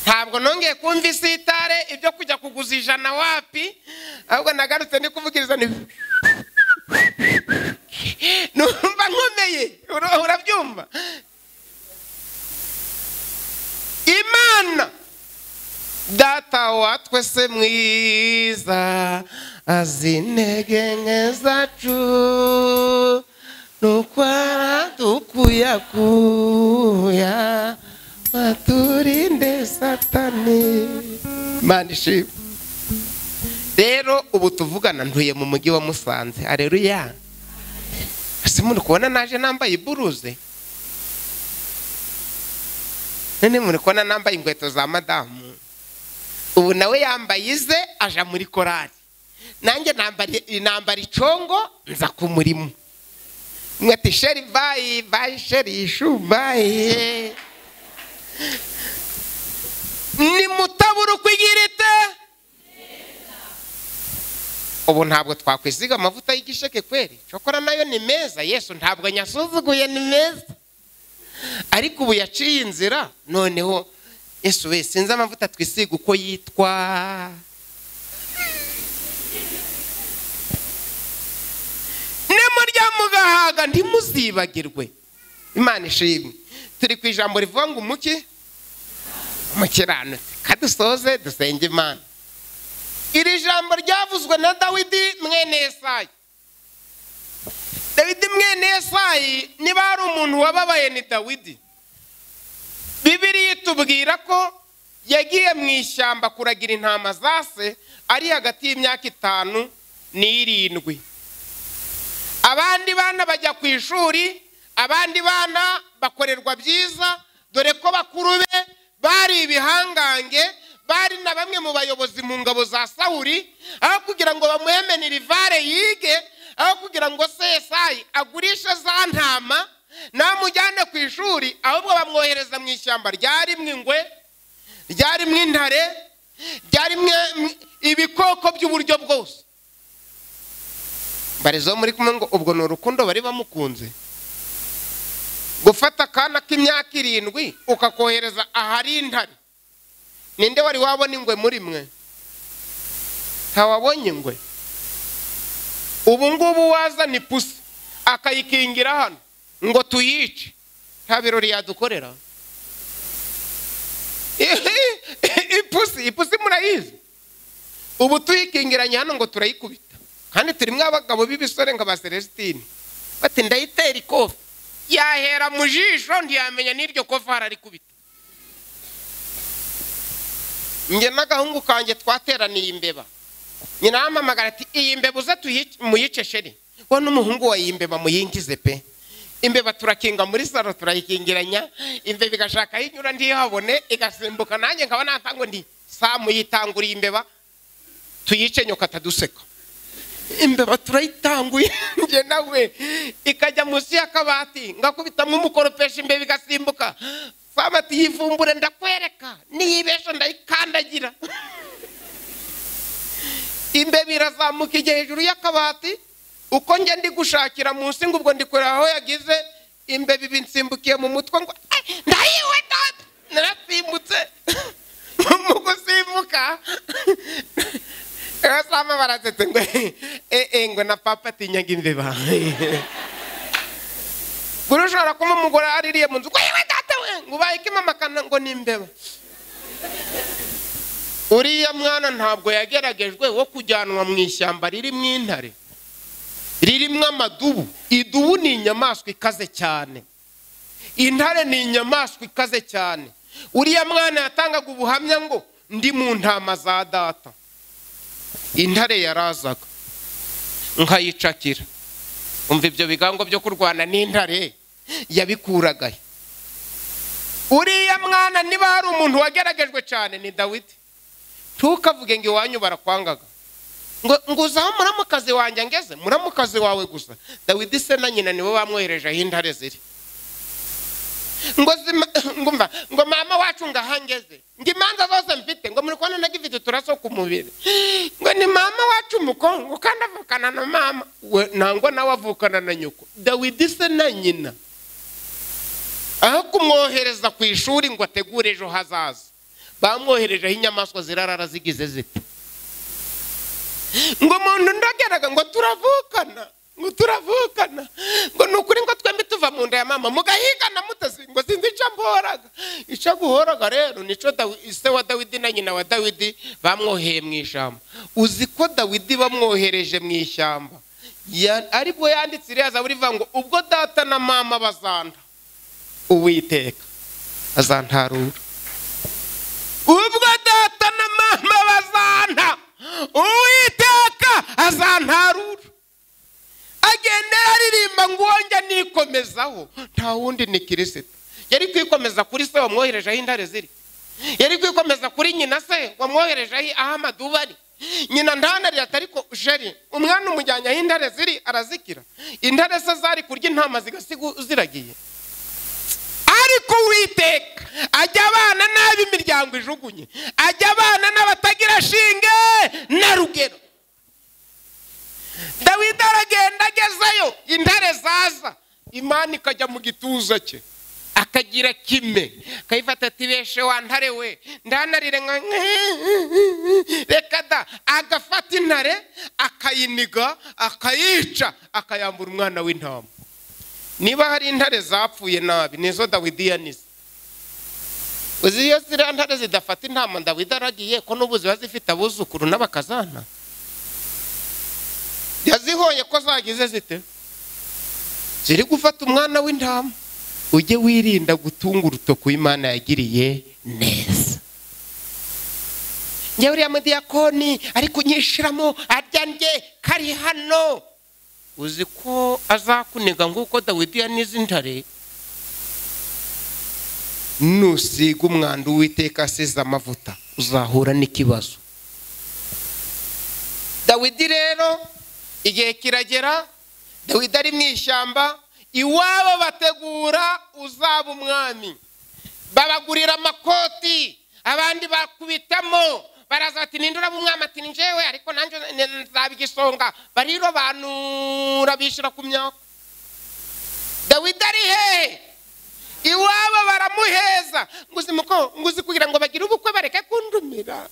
Ntabwo nongeye kumva isitare ibyo kujya kuguza 100 wapi, ahubwo nagarutse ndi kuvugiriza ni numva nkomeye. Urabyumva? Imana Data wa twese mwiza azi intege nke zacu, nuko aradukuyakuya baturinde Satani. Imana ishimwe. Rero ubu tuvugana ntuye mu mujyi wa Musanze. Haleluya. Ese muri kubona naje nambaye iburuze? None muri kubona nambaye inkweto za madamu? Ubu nawe yambaye ize aja muri korali, nanjye nambara icongo nza ku murimo. Mwati sheri bayi bayi sheri shu bayi. Ni mutabura kwigirite. Ubu ntabwo twakwisiga amavuta y'igisheke kweri, cyokora nayo ni meza. Yesu ntabwo nyasuzuguye, ni meza, ariko ubu yaciye inzira. Noneho Yesu we sinzi amavuta twisiga uko yitwa. Nimurya mugahaga ntimuzibagirwe. Imana ishimwe. Turi ku ijambo rivuga ngo umuki umukiranutsi. Kadusoze dusenge Imana. Iri jambo ryavuzwe na Dawidi mwene Yesayi. Dawidi mwene Yesayi niba ari umuntu wababaye ni Dawidi. Bibiliya itubwira ko yagiye mu ishyamba kuragira intama za se ari hagati y'imyaka 5 na 7. Abandi bana bajya ku ishuri, abandi bana bakorerwa byiza, dore ko bakuru be bari ibihangange, bari na bamwe mu bayobozi mu ngabo za Sawuli. Aho kugira ngo bamuhemenire ivare yige, aho kugira ngo se Yesayi agurishe za ntama namujyane ku ishuri, ahubwo bamwohereza mu ishyamba ryarimwe ingwe, ryarimwe intare, ryarimwe ibikoko by'uburyo bwose. Barezo muri kumwe ngo ubwo ni urukundo bari bamukunze. Gufata akana k'imyaka 7 ukakohereza ahari intare. Ninde wari wabona ingwe muri mwe? Ntawabonye ingwe. Ubu ngubu wazana ipusi akayikingira hano ngo tuyice, nta birori yadukorera. Ipusi murayizi. Ubu tuyikingiranye hano ngo turayikubita, kandi turimo abagabo b'ibisore nka ba Celestine bati ndayitera ikofi, yahera mu jisho ntiyamenya n'iryo kofi hararikubita. Njye n'agahungu kanjye twateraniye imbeba, nyina ampamagara ati iyi mbeba uze muyice sheri, we n'umuhungu wa iyi mbeba muyingize pe. Imbeba turakinga muri salo turayikingiranya, imbeba igashaka aho inyura ntihabone, igasimbuka, nanjye nkaba natangwa nti sa muyitanguriye imbeba tuyice nyoka ataduseka. Imbeba turayitanguye njye nawe, ikajya munsi y'akabati ngakubitamo umukoropesha, imbeba igasimbuka. Sama ati yivumbure ndakwereka, niyibesha ndayikandagira. Imbeba irazamuka ijya hejuru y'akabati, uko njye ndi gushakira munsi ngo ubwo ndikorera aho yagize, imbeba ibinsimbukiye mu mutwe ngo ndayiwe data, narasimbutse. Mu gusimbuka Sama barasetse ngo ngo na papa atinyaga imbeba. Buri ushobora kuba umugore aririye mu nzu ngo yewe data we, ngo ubaye iki mama kana ngo ni imbeba. Uriya mwana ntabwo yageragejwe wo kujyanwa mu ishyamba ririmo intare, ririmo amadubu. Idubu ni inyamaswa ikaze cyane, intare ni inyamaswa ikaze cyane. Uriya mwana yatangaga ubuhamya ngo ndi mu ntama za data. Intare yarazaga nkayicakira. Umva ibyo bigango byo kurwana n'intare yabikuragaye. Uriya mwana niba hari umuntu wageragejwe cyane ni Dawidi. Ntukavuge ngo iwanyu barakwangaga, ngo nguzaho muramukazi wanjye ngeze, muramukazi wawe gusa. Dawidi se na nyina nibo bamwohereje aho intare ziri. Ngo ngumva ngo mama wacu ngahangeze, ngo imanza zose mfite, ngo muri kubona nagifite turaso ku mubiri, ngo ni mama wacu mukongo kandi avukana na mama we, nangwa nawe avukana na nyoko. Dawidi se na nyina aho kumwohereza ku ishuri ngo ategure ejo hazaza, bamwohereje aho inyamaswa zirarara zigize zite. Ngo umuntu ndageraga ngo turavukana, ngo turavukana, ngo nukuri ngo twembi tuva mu nda ya mama, mugahigana mutasi, ngo sinzi icyo mporaga. Icyo guhoraga rero nico se wa Dawidi na nyina wa Dawidi bamwoheye mu ishyamba. Uzi ko Dawidi bamwohereje mu ishyamba, aribwo yanditse iriya zaburi ivuga ngo ubwo data na mama bazanda, Uwiteka azantarura. Ubwo data na mama bazanda, Uwiteka azantarura. Agenda aririmba ngo njya nikomezaho, nta wundi ni Kirisito. Yari kwikomeza kuri se wamwohereje aho intare ziri, yari kwikomeza kuri nyina se wamwohereje aho amadubu ari. Nyina ntanarira ariko jeri umwana umujyanye aho intare ziri arazikira. Intare se zari kurya intama zigasiga ziragiye. Ariko Uwiteka ajya abana nabi imiryango ijugunye, ajya abana n'abatagira shinge na rugero. Dawidi aragenda agezeyo, intare zaza, Imana ikajya mu gituza cye, akagira kime, akayifata ati beshe wa ntare we, ndanarire nka reka da. Agafata intare akayiniga, akayica, akayambura umwana w'intama. Niba hari intare zapfuye nabi nizo Dawidi yanize. Uzi iyo ziriya ntare zidafata intama Dawidi aragiye, ko n'ubu ziba zifite abuzukuru n'abakazana. Yazihoye ko zagize zite? Ziri gufata umwana w'intama. Ujye wirinda gutunga urutoki Imana yagiriye neza. Njye uriya mudiyakoni ari kunyishiramo arya ndye kari hano. Uzi ko azakuniga nk'uko Dawidi yanize intare. Nusiga umwanda Uwiteka asize amavuta uzahura n'ikibazo. Dawidi rero igihe kiragera, Dawidi ari mu ishyamba, iwabo bategura uzaba umwami. Babagurira amakoti, abandi bakubitamo, baraza bati ninde uraba umwami? Ati ni njyewe, ariko nanjye nzaba igisonga. Barirobanura bishyira ku myaka. Dawidi ari hehe? Iwabo baramuheza. Nguzi muko, nguzi kugira ngo bagire ubukwe bareke kundumira.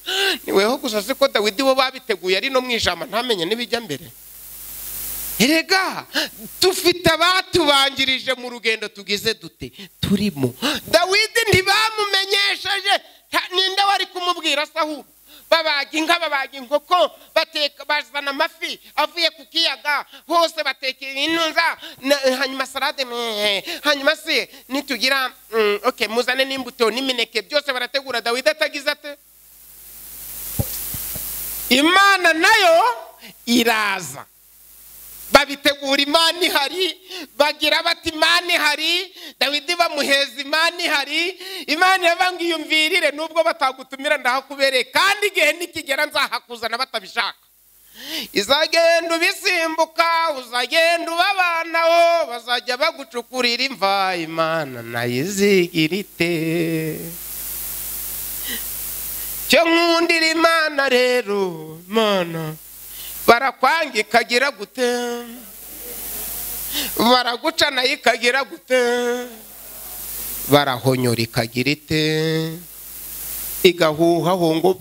Niweho gusa siko Dawidi bo babiteguye ari no mwijama ntamenye nibijya mbere. Erega tufite abatubanjirije mu rugendo tugize dute turimo. Dawidi ntibamumenyesheje, ninde wari kumubwira sahu? Babaga inka, babaga inkoko, bateka, bazana amafi avuye ku kiyaga, hose bateka intunza, hanyuma salade, hanyuma se nitugira okay muzane n'imbuto n'imineke, byose barategura. Dawidi atagize ate? Imana nayo iraza. Babitegura Imana ihari, bagira bati Imana ihari. Dawidi bamuheza Imana ihari. Imana irabanga iyumvirire, nubwo batagutumira ndahakubereye, kandi igihe nikigera nzahakuzana batabishaka. Izagenda ubisimbuka, uzagenda ubabanaho, bazajya bagucukurira imva, Imana nayo izigira ite? Cyo nkundira Imana rero, Imana barakwanga ikagira gute? Baraguca nayo ikagira gute? Barahonyora ikagira ite? Igahuhaho ngo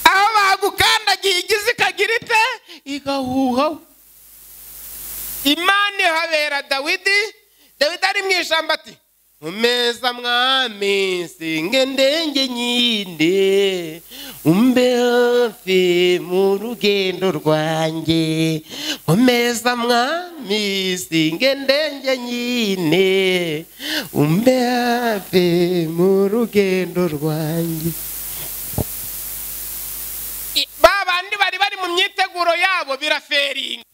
aho bagukandagiye igize ikagira ite? Igahuhaho. Imana ihabera Dawidi. Dawidi ari mu ishyamba ati umeza mwami singe ndenge nyinde, umbe hafi mu rugendo rwanjye. Umeza mwami singe ndenge nyine, umbe hafi mu rugendo rwanjye. Babandi bari bari mu myiteguro yabo biraferinga.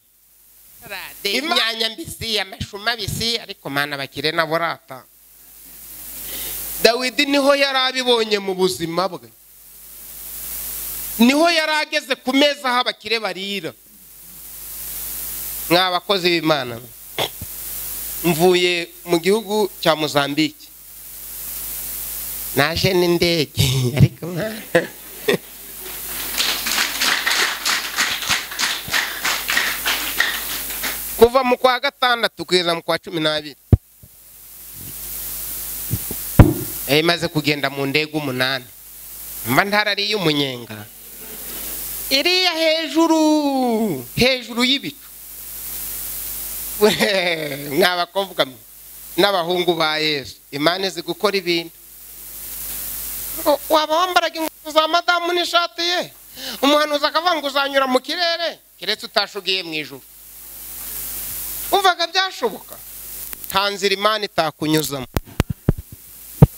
Imyanya mbisi, amashu mabisi, ariko mana bakire nabo rata. Dawidi niho yarabibonye mu buzima bwe. Niho yarageze ku meza aho abakire barira. Mwa bakozi b'Imana, mvuye mu gihugu cya Mozambique. Naje n'indege ariko kuva mu kwa gatandatu kugeza mu kwa 12. Imaze kugenda mu ndege 8. Mba ntarariye umunyenga. Iriya hejuru, hejuru y'ibicu. Mw'abakobwa n'abahungu ba Yesu, Imana izi gukora ibintu. Waba wambaraga inkweto za madamu n'ishati ye, umuhanuzi akavuga ngo uzanyura mu kirere, keretse utashugiye mu ijuru. Umvaga byashoboka? Nta nzira Imana itakunyuzamo.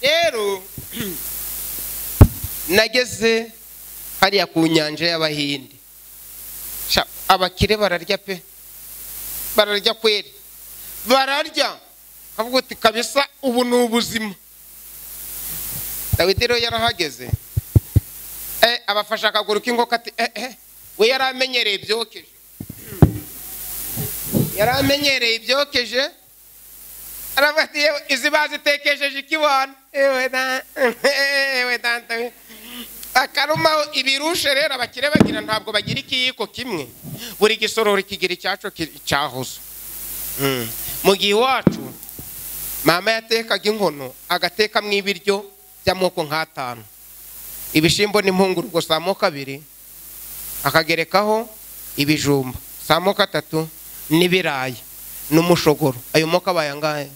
Rero nageze hariya ku nyanja y'Abahinde. Abakire bararya pe, bararya kweri, bararya. Kavuga uti kabisa ubu ni ubuzima. Dawidi rero yarahageze, abafasha akaguru k'inkoko ati we yaramenyereye ibyokeje, yaramenyereye ibyokeje. Aravuga ati izi bazitekesheje ikibona, ewe dante. Akarumaho ibirushe. Rero abakire bagira ntabwo bagira ikiyiko kimwe, buri gisorori kigira icyaco cyahoze. Mu gihe iwacu mama yatekaga inkono agatekamo ibiryo by'amoko nk'atanu, ibishimbo n'impungurwa gusa amoko 2, akagerekaho ibijumba amoko 3 n'ibirayi n'umushogoro. Ayo moko abaye angahe?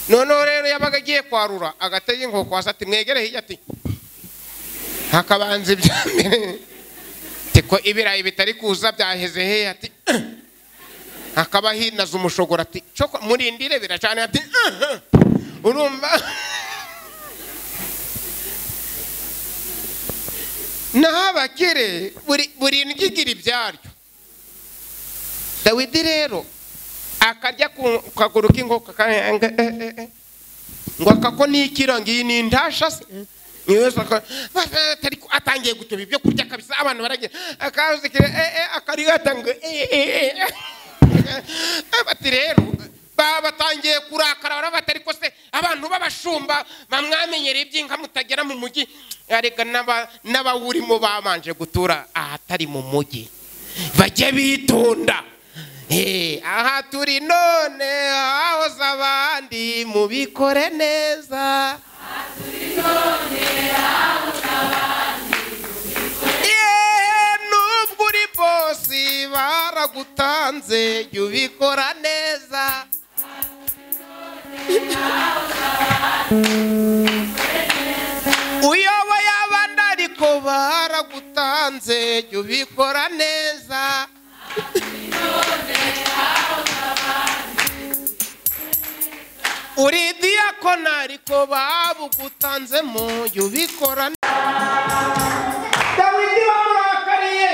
Noneho rero yabaga agiye kwarura agatega inkoko hasi ati mwegere hirya, ati hakabanza ibya mbere, ko ibirayi bitari kuza byaheze he, ati hakaba hinaza umushogoro, ati coko murindire biracane, ati urumva. Naho abakire buri ndyo igira ibyaryo. Dawidi rero akarya ku kaguru k'inkoko ngo akako nikira ngiyi ni intasha se, atangiye gutoba ibyo kurya kabisa, abantu baragira akazikira akarigata ngo bati rero batangiye kurakara, barabata ariko se abantu b'abashumba bamwamenyera iby'inka mutagera mu mujyi, arega n'abawurimo babanje gutura ahatari mu mujyi bajye bitonda. Aha turi none hahoze abandi mubikore neza. Nubwo uri bosi baragutanze jya ubikora neza. Uyoboye abandi ariko baragutanze jya ubikora neza. Uri diyakona ariko babugutanzemo jya ubikora. Dawidi bamurakariye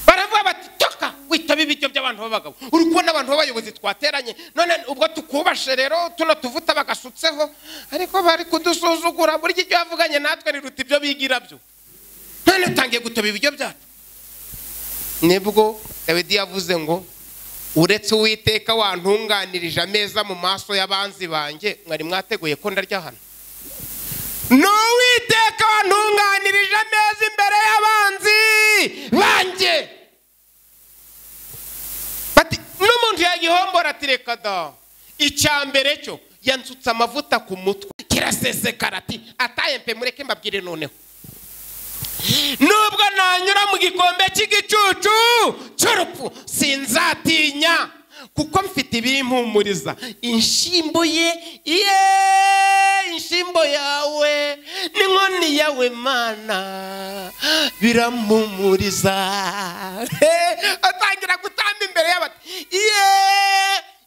baravuga bati toka witaba ibiryo by'abantu b'abagabo, uri kubona abantu b'abayobozi twateranye none ubwo tukubashe rero tuno tuvuta bagasutseho, ariko bari kudusuzugura, burya ibyo bavuganye natwe riruta ibyo bigira byo, none utangiye gutoba ibiryo byacu. Nibwo Dawidi yavuze ngo uretse Uwiteka wantunganirije ameza mu maso y'abanzi banjye, mwari mwateguye ko ndarya hano? Ni Uwiteka wantunganirije ameza imbere y'abanzi banjye. Bati n'umuntu yagihombora ati reka da, icya mbere cyo yansutse amavuta ku mutwe kirasesekara, ati ataye mpe mureke mbabwire noneho, nubwo nanyura mu gikombe cy'igicucu cy'urupfu sinzatinya, kuko mfite ibimpumuriza. Inshimbo ye ye inshimbo yawe n'inkoni yawe Mana birampumuriza. Atangira gutamba imbere y'abati ye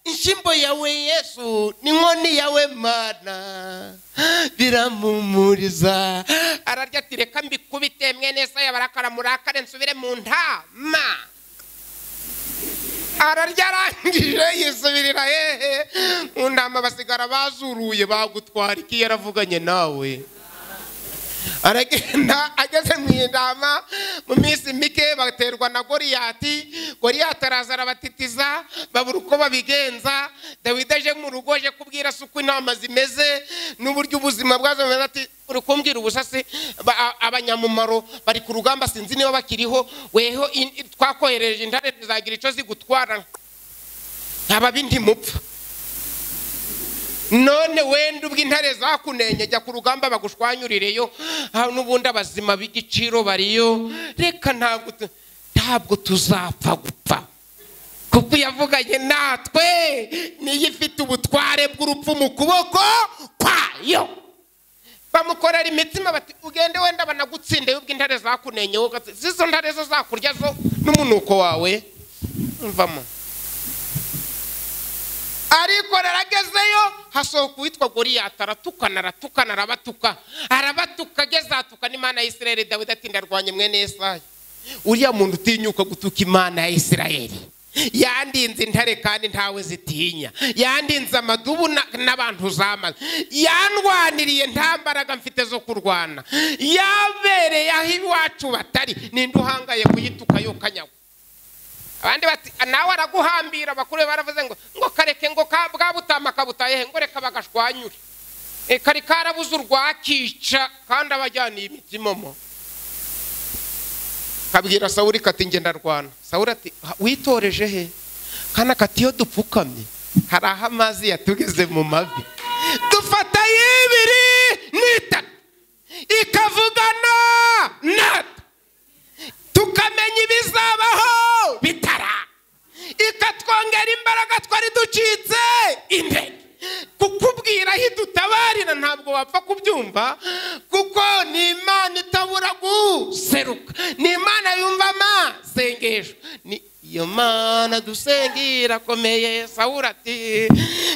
inshimbo yawe Yesu n'inkoni yawe Mana birampumuriza. Ararya ati reka mbikubite mwene Yesaya barakara murakare nsubire mu ntama. Ararya arangije yisubirira hehe mu ntama, basigara bazuruye bagutwara iki yaravuganye nawe. Aragenda ageze mu intama mu minsi mike baterwa na Goliyati. Goliyati araza arabatitiza babura uko babigenza. Dawidi aje mu rugo aje kubwira se uko intama zimeze n'uburyo ubuzima bwazo bumeze, ati uri kumbwira ubusasi, abanyamumaro bari ku rugamba sinzi niba bakiriho, weho twakohereje intare zizagira icyo zigutwara ntababi ntimupfa, none wenda ubwo intare zakunenye jya ku rugamba bagushwanyurireyo, n'ubundi abazima b'igiciro bariyo, reka ntabwo tuzapfa gupfa, kuko yavuganye natwe niyo ifite ubutware bw'urupfu mu kuboko kwayo. Bamukorera imitsima bati ugende wenda banagutsinde ubwo intare zakunenye, zizo ntare zo zakurya zo n'umunuko wawe mvamo. Ariko raragezeyo hasohoka uwitwa Goliyati aratukana aratukana arabatuka arabatuka ageze atuka n'Imana ya Isirayeli. Dawidi ati ndarwanye mwene Yesaya, uriya muntu utinyuka gutuka Imana ya Isirayeli, yandinze intare kandi ntawe zitinya, yandinze amadubu n'abantu zamaze, yandwaniriye nta mbaraga mfite zo kurwana, yabereye aho iwacu batari, ninde uhangaye kuyituka yo kanyagwa. Abandi bati nawe araguhambira, bakuru baravuze ngo kareke ngo bwa butama kabutaye ngo reka bagashwanyure, kari karabuze urwakica kandi abajyaniye imitsimomo. Kabwira Sawuli kati nge ndarwana. Sawuli ati witoreje he? Kana kati iyo dupfukamye hari aho amazi yatugeze mu mavi, dufata y'ibiri n'itatu ikavugana natwe tukamenya ibizabaho bitara, ikatwongera imbaraga twari ducitse intege, kuko Urabyumva? Kuko ni Imana itabura guseruka, ni Imana yumva amasengesho, ni iyo Mana dusenga irakomeye. Sawuli ati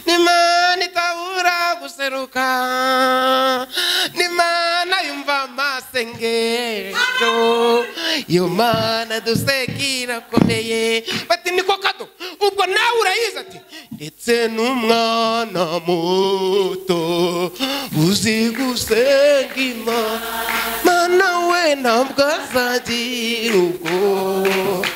ni Imana itabura guseruka, ni Imana yumva amasengesho, iyo Mana dusenga irakomeye. Bati niko Kado, ubwo nawe urayizi? Ati ndetse n'umwana muto uzi gusenga Imana we ntabwo azagira ubwoba,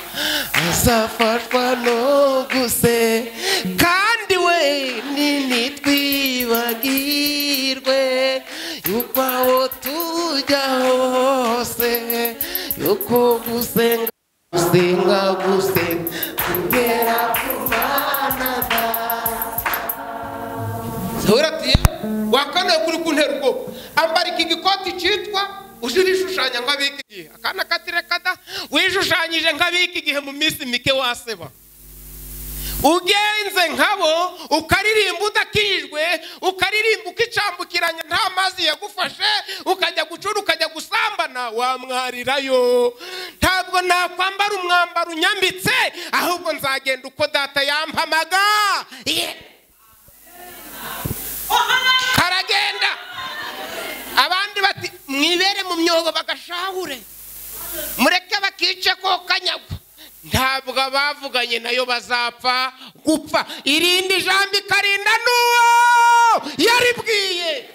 azafashwa no gusenga, kandi we ntitwibagirwe yuko aho tujya hose, yuko gusenga gusenga gusenga kugera ku Mana. Sawuli ati wakanaye kuri kuntera ubwoba, ambara iki gikoti cyitwa uje urishushanya nk'abiki igihe, akana katirekada wishushanyije nk'abiki igihe, mu minsi mike waseba. Ugenze nkabo ukaririmba udakijwe, ukaririmba ukicambukiranya nta mazi yagufashe, ukajya gucura ukajya gusambana, wamwarirayo. Ntabwo nakwambara umwambaro unyambitse, ahubwo nzagenda uko data yampamaga. Karagenda. Abandi bati mwibere mu myobo bagashahure, mureke bakice ko kanyagwa. Ntabwo abavuganye nayo bazapfa gupfa. Irindi jambo ikarinda n'uwo yaribwiye.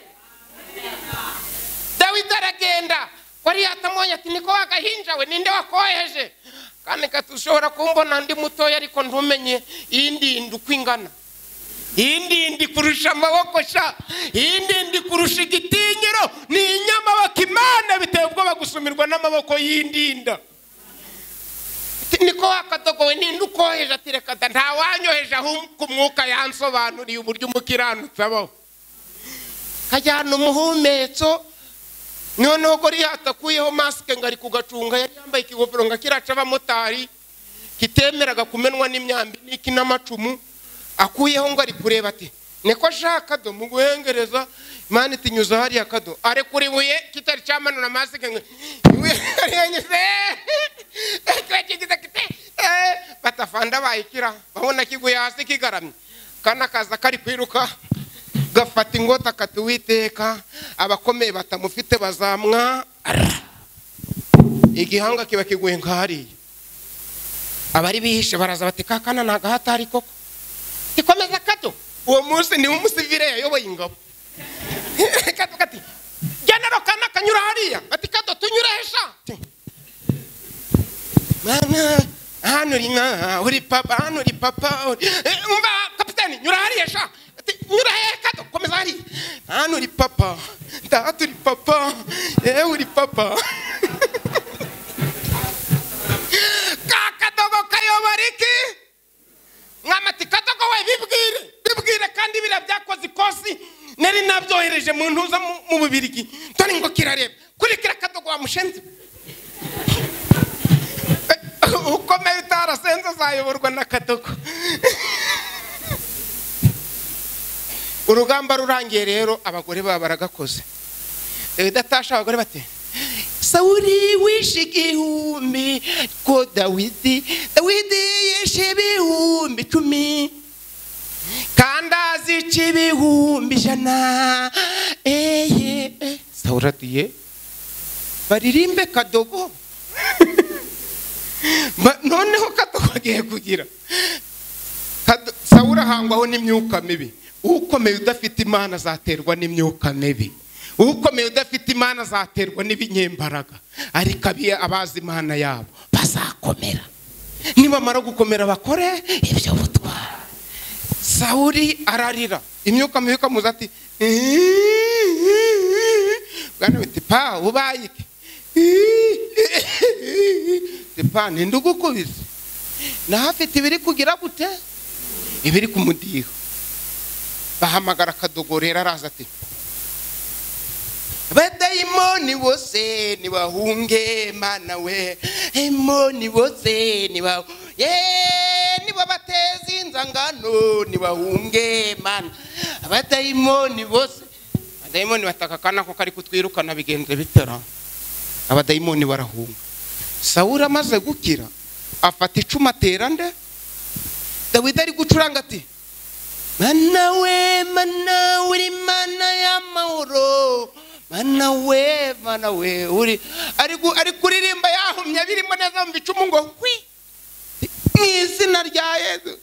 Dawidi aragenda, wari yatamubonye ati niko wagahinja we, ninde wakoheje? Kandi katushobora kumbona ndi mutoya ariko ntumenye iyindi uko ingana, iyindi kurusha amaboko sha, iyindi kurusha igitinyiro, ni inyamaboko. Imana biteye ubwoba gusumirwa n'amaboko y'indinda. Niko wakadogowe, ninde ukoheje? Ati reka da, nta wanyoheje ahubwo umwuka yansobanuriye uburyo umukiranutsi abaho. Kajyana umuhumetso. Noneho Goliyati akuyeho masike ngo ari kugacunga, yari yambaye ikigofero ngo kiraca abamotari kitemeraga kumenwa n'imyambi n'iki n'amacumu, akuyeho ngo ari kureba ati niko shaka do mu guhengereza Imana itinyuza hariya Kado, arekura ibuye kitari cyamanura masike ngo ibuye ariyenyuze batafanda bayikira babona kiguye hasi kigaramye, kana kaza kari kwiruka gafata ingota kati Uwiteka abakomeye batamufite bazamwa. Igihanga kiba kiguye nka hariya, abari bihishe baraza bati kakana nagahatari koko, tikomeza Kado. Uwo munsi ni umusivire yayoboye ingabo. Kado kati genero kana kanyura hariya, bati Kado tunyure hesha. Mama hano uri mama, uri papa, hano uri papa, umva kapitani nyura hariya sha, nyura he Kado, komeza hariya, hano uri papa, data uri papa, uri papa. Kakadogo kayobora iki? Mwamati Kadogo we bibwire, bibwire kandi bira byakoze ikosi nari nabyohereje mu ntuza mu Bubirigi, toni ngo kirareba kurikira Kadogo wa mushenzi. Ukomeye utarasenze azayoborwa na Kadogo. Urugamba rurangiye rero abagore baba baragakoze. Dawidi atasha abagore bati Sawuli wishe igihumbi ko Dawidi yishe 10,000 kandi azica 100,000. Eye Sawuli ati ye baririmbe Kadogo. Noneho Kadogo agiye kugira Sawuli ahangwaho n'imyuka mibi. Ukomeye udafite Imana azaterwa n'imyuka mibi, ukomeye udafite Imana azaterwa n'ibinyembaraga, ariko abazi Imana yabo bazakomera. Nibamara gukomera bakore ibyo butwara. Sawuli ararira, imyuka mibi ikamuza ati bwana biti pa ubaye iki? Pa ninde ugukubise? Naho afite ibiri kugira gute? Ibiri kumudiho. Bahamagara Kadogo rero araza ati abadayimoni bose nibahunge Mana we, emoni bose nibahunge, nibo bateza inzangano nibahunge Mana, abadayimoni bose. Abadayimoni bataka kana ko kari kutwirukana bigenze bitera. Abadayimoni barahunga. Sawuli amaze gukira afata icumu atera nde? Dawidi ari gucuranga ati mana we, mana uri mana y'amahoro, mana we, mana we uri, ari kuririmba yahumye birimo neza mu icumu ngo hwi mu izina rya Yesu.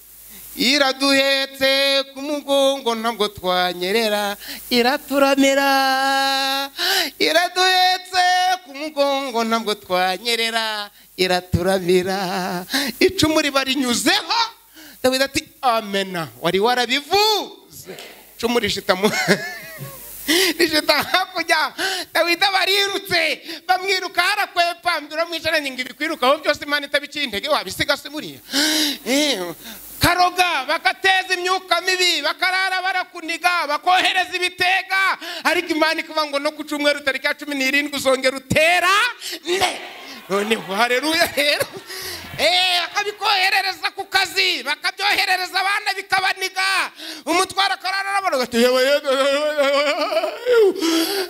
Iraduhetse ku mugongo ntabwo twanyerera, iraturamira. Iraduhetse ku mugongo ntabwo twanyerera, iraturamira. Icumu riba rinyuzeho. Dawidi ati amena, wari warabivuze. Icumu rishita rishita hakurya. Dawidi barirutse bamwiruka harakwepa, mbwira mwicaranye ngo ibikwirukaho byose Imana itabiciye intege wabisiga se buriya. Karoga bakateza imyuka mibi, bakarara barakuniga, bakohereza ibitega, ariko Imana ikuvuga ngo no ku cyumweru tariki ya 17 uzongera utera ne. Noneho haleluya rero. Bakabikoherereza ku kazi, bakabyoherereza abana bikabaniga, umutwara akarara arabona ati yewe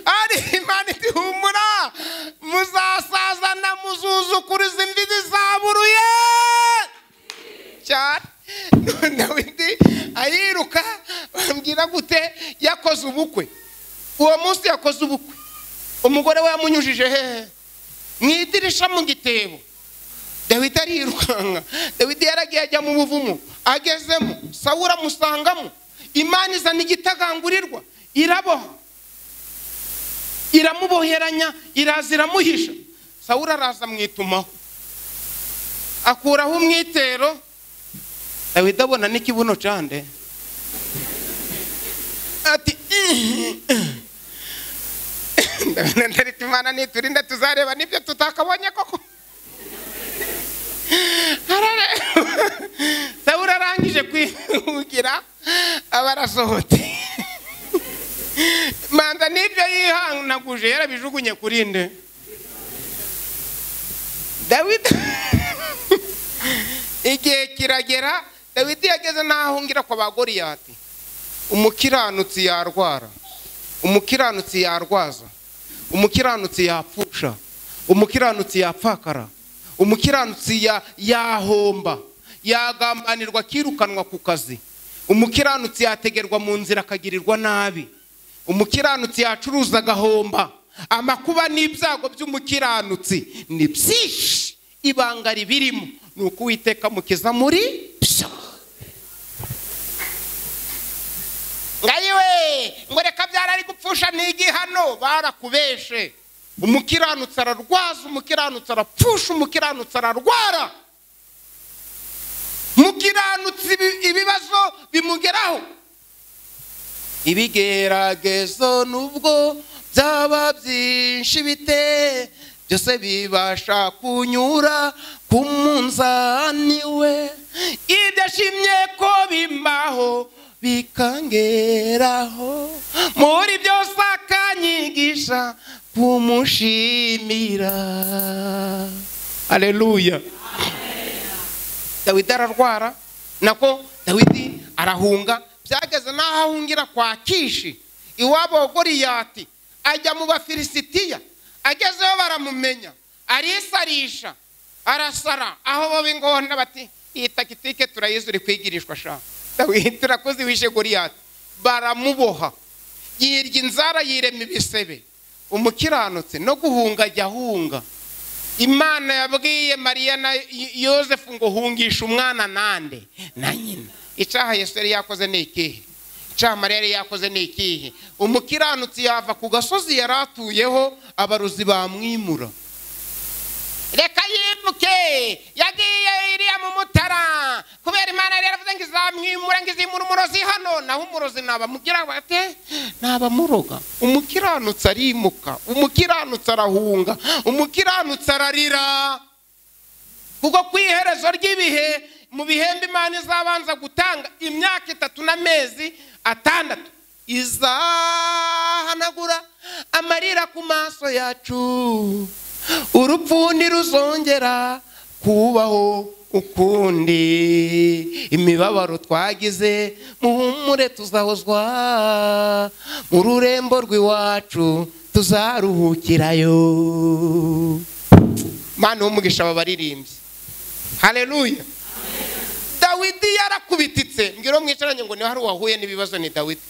ari Imana iti humura, muzasazana muzuzukuriza imbibi zaburuye cyane. Dawidi ayiruka bambwira gute yakoze ubukwe. Uwo munsi yakoze ubukwe, umugore we yamunyujije hehe? Mu idirisha mu gitebo. Dawidi arirukanka. Dawidi yaragiye ajya mu buvumo, agezemo Sawuli amusangamo. Imana izana igitagangurirwa iraboha, iramuboheranya, iraza iramuhisha. Sawuli araza amwitumaho, akuraho umwitero. Dawidi abona n'ikibuno cande ati ndabona ndarita Imana niturinda tuzareba nibyo tutakabonye koko. Sawuli arangije kwihugira abarasohotse. Manza nibyo yihanaguje yarabijugunye kuri nde? Dawidi. Igihe kiragera Dawidi yageze n'ahungira kwa ba Goliyati. Umukiranutsi yarwara, umukiranutsi yarwaza, umukiranutsi yapfusha, umukiranutsi yapfakara, umukiranutsi yahomba, yagambanirwa akirukanwa ku kazi, umukiranutsi yategerwa mu nzira akagirirwa nabi, umukiranutsi yacuruza agahomba. Amakuba n'ibyago by'umukiranutsi ni byinshi. Ibanga ribirimo ni uko Uwiteka amukiza muri byo. Ngayiwe ngo reka byara ari gupfusha n'igihano, barakubeshe. Umukiranutsi ararwaza, umukiranutsi arapfusha, umukiranutsi ararwara, umukiranutsi ibibazo bimugeraho. Ibigeragezo nubwo byaba byinshi bite, byose bibasha kunyura ku munzani we. Ibyo ashimye ko bimbaho bikangeraho, muri byose akanyigisha kumushimira. Haleluya. Dawidi ararwara, nako Dawidi arahunga. Byageze n'aho ahungira kwa Kishi iwabo wa Goliyati, ajya mu Bafilisitiya. Agezeho baramumenya, arisarisha, arasara. Aho bo b'ingona bati iyi takitike turayizi uri kwigirishwa sha. Dawidi turakoze wishe Goliyati. Baramuboha, yirya inzara, yirema ibisebe. Umukiranutsi no guhunga ajya ahunga. Imana yabwiye Mariya na Yosefu ngo hungisha umwana nande na nyina. Icyaha Yesu yari yakoze ni ikihe? Icyaha Mariya yari yakoze ni ikihe? Umukiranutsi yava ku gasozi yari atuyeho, abarozi bamwimura. Reka yimuke, yagiye iriya mu Mutara kubera Imana yari yaravuze ngo izamwimura, ngo izimura umurozi hano, naho umurozi nabamugira bate? Nabamuroga. Umukiranutsi arimuka, umukiranutsi arahunga, umukiranutsi ararira. Kuko ku iherezo ry'ibihe, mu bihembe Imana izabanza gutanga imyaka 3 n'amezi 6, izahanagura amarira ku maso yacu, urupfu ntiruzongera kubaho ukundi. Imibabaro twagize muhumure tuzahozwa, mu rurembo rw'iwacu tuzaruhukirayo. Mana w'umugisha abaririmbyi. Haleluya. Dawidi yarakubititse. Mbwira mwicaranye ngo niba hari uwahuye n'ibibazo ni Dawidi.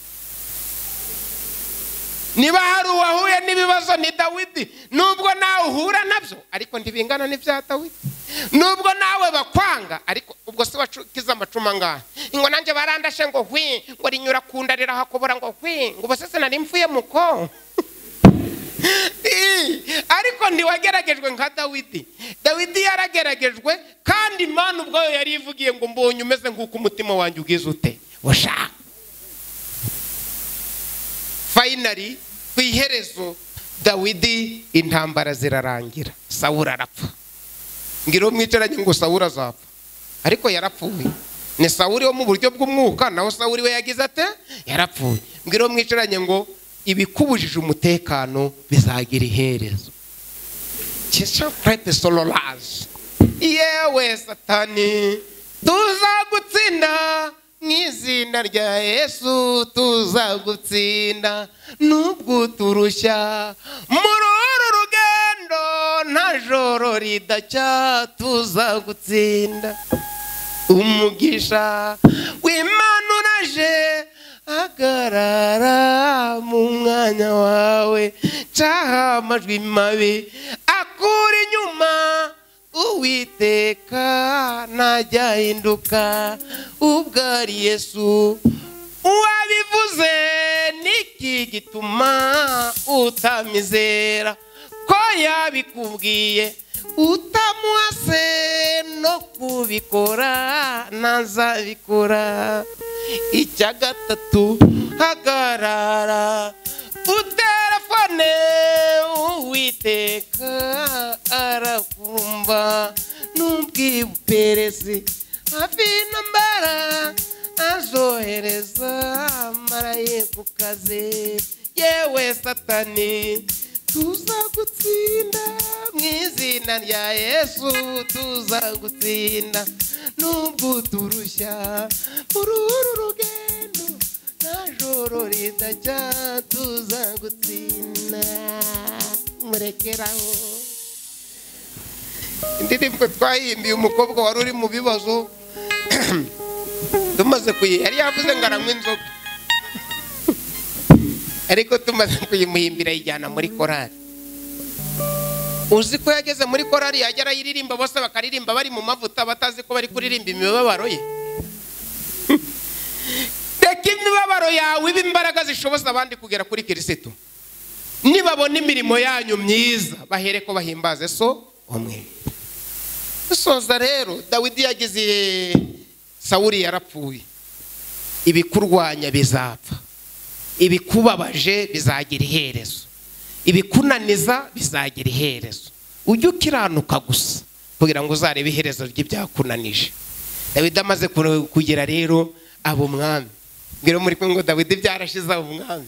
Niba hari uwahuye n'ibibazo ni Dawidi. Nubwo nawe uhura nabyo ariko ntibingana n'ibya Dawidi. Nubwo nawe bakwanga ariko ubwo se wakiza amacuma ngahe? Ngo nanjye barandashe ngo hwi, ngo rinyura kunda rirahakobora ngo hwi, ngo bose nari mfuye muko. Ariko ntiwageragejwe nka Dawidi. Dawidi yarageragejwe kandi Imana ubwayo yari ivugiye ngo mbonye umeze nk'uko umutima wanjye ugize ute ushaka. Finally ku iherezo Dawidi intambara zirarangira, Sawuli arapfa. Ngira mwicaranye ngo Sawuli azapfa, ariko yarapfuye. Ni Sawuli wo mu buryo bw'umwuka, naho Sawuli we yagize ate? Yarapfuye. Ngira mwicaranye ngo ibikubujije umutekano bizagira iherezo. Yewe Satani tuzagutsinda mu izina rya Yesu, tuzagutsinda nubwo turushya muri uru rugendo, nta joro ridacya tuzagutsinda. Umugisha w'Imana uraje, hagarara mu mwanya wawe, caha amajwi mabi akura inyuma. Uwiteka ntajya ahinduka, ubwo ari Yesu uwabivuze. Niki gituma utamizera ko yabikubwiye? Utamuhase no kubikora ntazabikora. Icya gatatu, hagarara utelefone Uwiteka arakumva. N'ubwiperezi hafi intambara azohereza marayika kazi. Yewe Satani tuzagutsinda mu izina rya Yesu, tuzagutsinda nubwo turushya muri uru rugendo, nta joro ridacya tuzagutsinda. Murekeraho. Indirimbo twahimbiye umukobwa wari uri mu bibazo, tumaze kuyi yari yavuze ngo aranywa inzoga, ariko tumaze kuyimuhimbira ayijyana muri korali. Uzi ko yageze muri korali yajya arayiririmba, bose bakaririmba bari mu mavuta batazi ko bari kuririmba imibabaro ye. Reka imibabaro yawe ibe imbaraga zishoboza abandi kugera kuri Kristo. Nibabona imirimo yanyu myiza bahere ko bahimbaze so umwe. Dusoza rero, Dawidi yagize Sawuli yarapfuye. Ibikurwanya bizapfa, ibikubabaje bizagira iherezo, ibikunaniza bizagira iherezo. Ujye ukiranuka gusa kugira ngo uzarebe iherezo ry'ibyakunanije. Dawidi amaze kugera rero abo umwami. Mbwira muri kumwe ngo Dawidi byarashize abo umwami.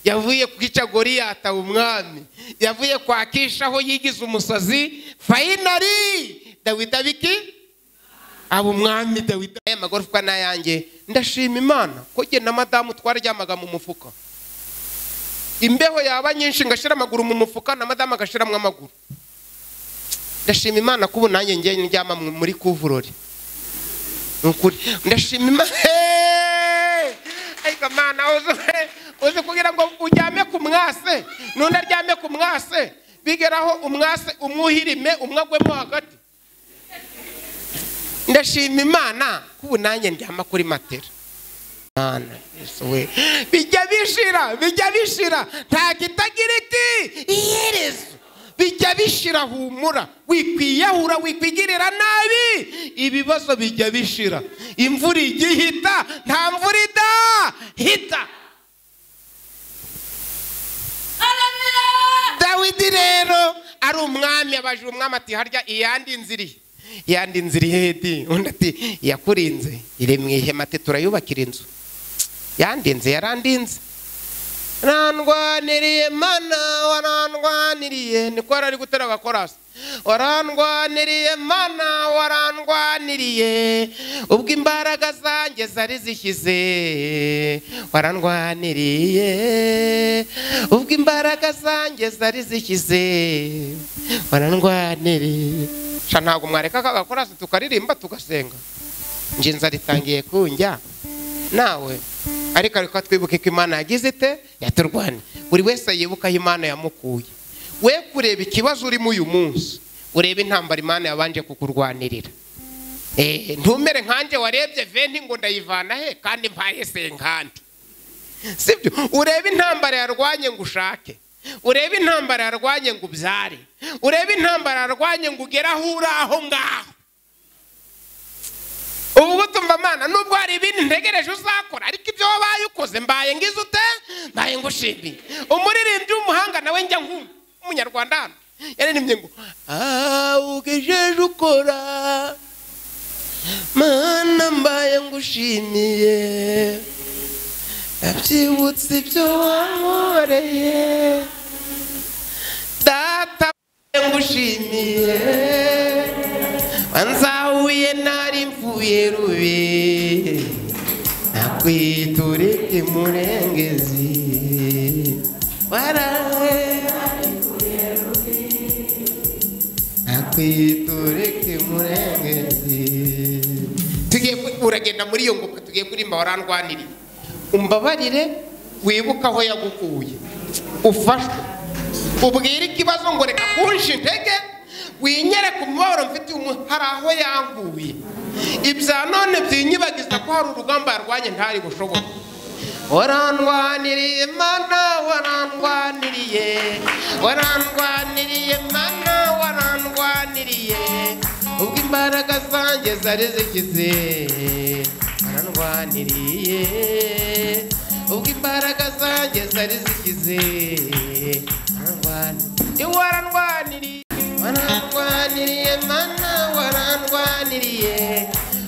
Yavuye kwica Goliyati aba umwami, yavuye kwa Kisha aho yigize umusazi. Finally Dawidi abiki aba umwami. Dawidi aya magorofwa n'ayanjye. Ndashima Imana ko jye na madamu twaryamaga mu mufuka. Imbeho yaba nyinshi ngashira amaguru mu mufuka na madamu agashiramwe amaguru. Ndashima Imana ko ubu nanjye ngiye ndyama muri kuvurori. Nukuri ndashima Imana. Ariko Mana uzi kugira ngo ujyame ku mwase n'undi aryame ku mwase, bigeraho umwase umwuhirime umwagwemo hagati. Ndashima Imana ko ubu nanjye ndyama kuri matera. Mana Yesu we, bijya bishira, bijya bishira, nta kitagira iki iherezo. Bijya bishira, humura, wikwiyahura, wikwigirira nabi. Ibibazo bijya bishira. Imvura igihita, nta mvura idahita. Dawidi rero ari umwami, abaje umwami ati harya iyandi nziri, iyandi nziri hedi. Undi ati yakurinze iri mu ihema, ati turayubakira inzu. Yandinze, yarandinze. Warandwaniriye mana, warandwaniriye. Niko ari gutera agakorasi. Warandwaniriye mana, warandwaniriye. Ubwo imbaraga zanjye zari zishyize, warandwaniriye. Ubwo imbaraga zanjye zari zishyize, warandwaniriye. Sha ntabwo mwareka agakorasi tukaririmba tugasenga. Nje nzaritangiye kunjya nawe. Ariko ariko twibuke ko Imana yagize ite yaturwanye. Buri wese yibuka aho Imana yamukuye. We kureba ikibazo urimo uyu munsi, urebe intambara Imana yabanje kukurwanirira. Ntumere nkanjye warebye venti ngo ndayivana he kandi mpaye senkandi. Sibyo? Urebe intambara yarwanye ngo ushake. Urebe intambara yarwanye ngo ubyare. Urebe intambara yarwanye ngo ugere aho uri aho ngaho. Ubwo tumva Mana nubwo hari ibintu ntegereje uzakora, ariko ibyo wabaye ukoze mbaye ngize ute, mbaye ngushimiye. Umuririmbyi w'umuhanga nawe njya nkunda umunyarwanda hano yaririmbye ngo ugejeje ukora Mana mbaye ngushimiye, nabyibutse ibyo wankoreye, data mbaye ngushimiye, wanzahuye nari mvuye rubi, nakwiturike murengezi, nakwiturike murengezi. Tugiye uragenda muri iyo ngoma, tugiye kurimba warandwaniriye. Umbabarire wibuka aho yagukuye, ufashwe, ubwire ikibazo ngo reka kunshi intege, winyereke umubabaro mfite hari aho yanguye. Ibya none byinyibagiza ko hari urugamba yarwanye ntari bushobora. Warandwaniriye Mana, warandwaniriye, warandwaniriye Mana, warandwaniriye. Ubwo imbaraga zanjye zari zikize, warandwaniriye. Ubwo imbaraga zanjye zari zikize, warandwaniriye. Warandwaniriye Mana, warandwaniriye.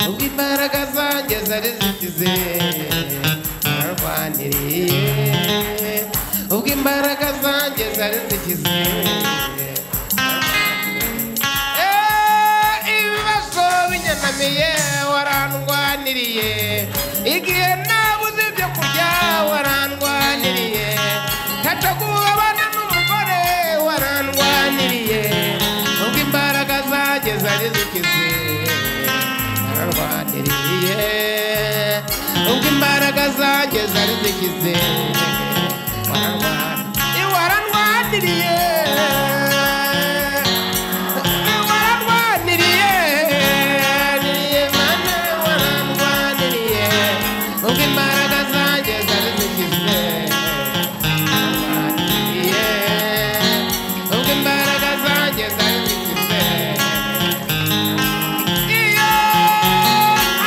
Ubwo imbaraga zanjye zari zikize, warandwaniriye. Ubwo imbaraga zanjye zari zikize. Ibibazo binyanamiye, warandwaniriye. Igihe nabuze ibyo kurya, warandwaniriye. Ntacagubabana n'umugore, warandwaniriye. Ubwo imbaraga zanjye zari zikize, warandwaniriye. Ubwo imbaraga zanjye zari zikize, warandwaniriye. Warandwaniriye, Mana, warandwaniriye. Ubwo imbaraga zanjye zari zikize, warandwaniriye. Ubwo imbaraga zanjye zari zikize. Iyo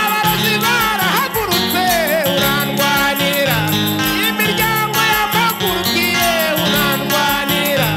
abarozi barahagurutse, urandwanirira. Imiryango yampagurukiye, urandwanirira.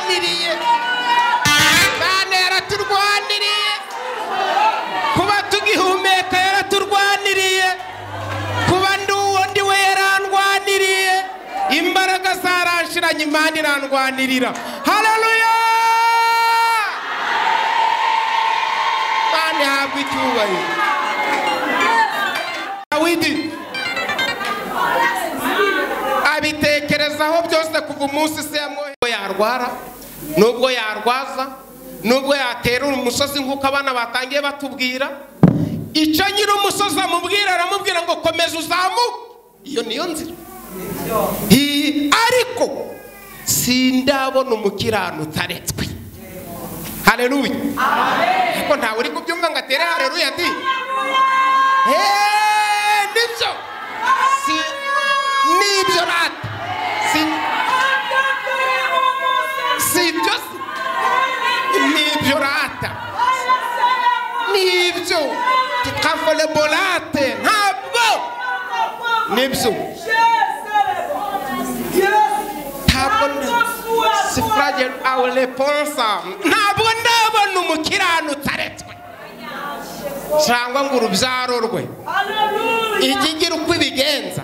Yaraturwaniriye, Imana yaraturwaniriye, kuba tugihumeka yaraturwaniriye, kuba ndi uwo ndi we yarandwaniriye, imbaraga zaranshiranye Imana irandwanirira. Haleluya! Imana ihabwe icyubahiro. Dawidi abitekerezaho byose kuva umunsi se yamwohereje. Yarwara, nubwo yarwaza, nubwo yatera umusozi nk'uko abana batangiye batubwira, icyo nyiri umusozi amubwira, aramubwira ngo komeza uzamuke, iyo niyo nzira. Ariko sindabona umukiranutsi aretswe. Haleluya! Ariko ntawe uri kubyumva ngo atere haleluya ati nibyo, nibyo rata, si ibyo, nibyo rata, nibyo tikafolebolate, ntabwo nibyo, ntabwo sifrage awuleponsa, ntabwo ndabona umukiranutsi aretswe cyangwa ngo urubyaro rwe ikigira uko ibigenza,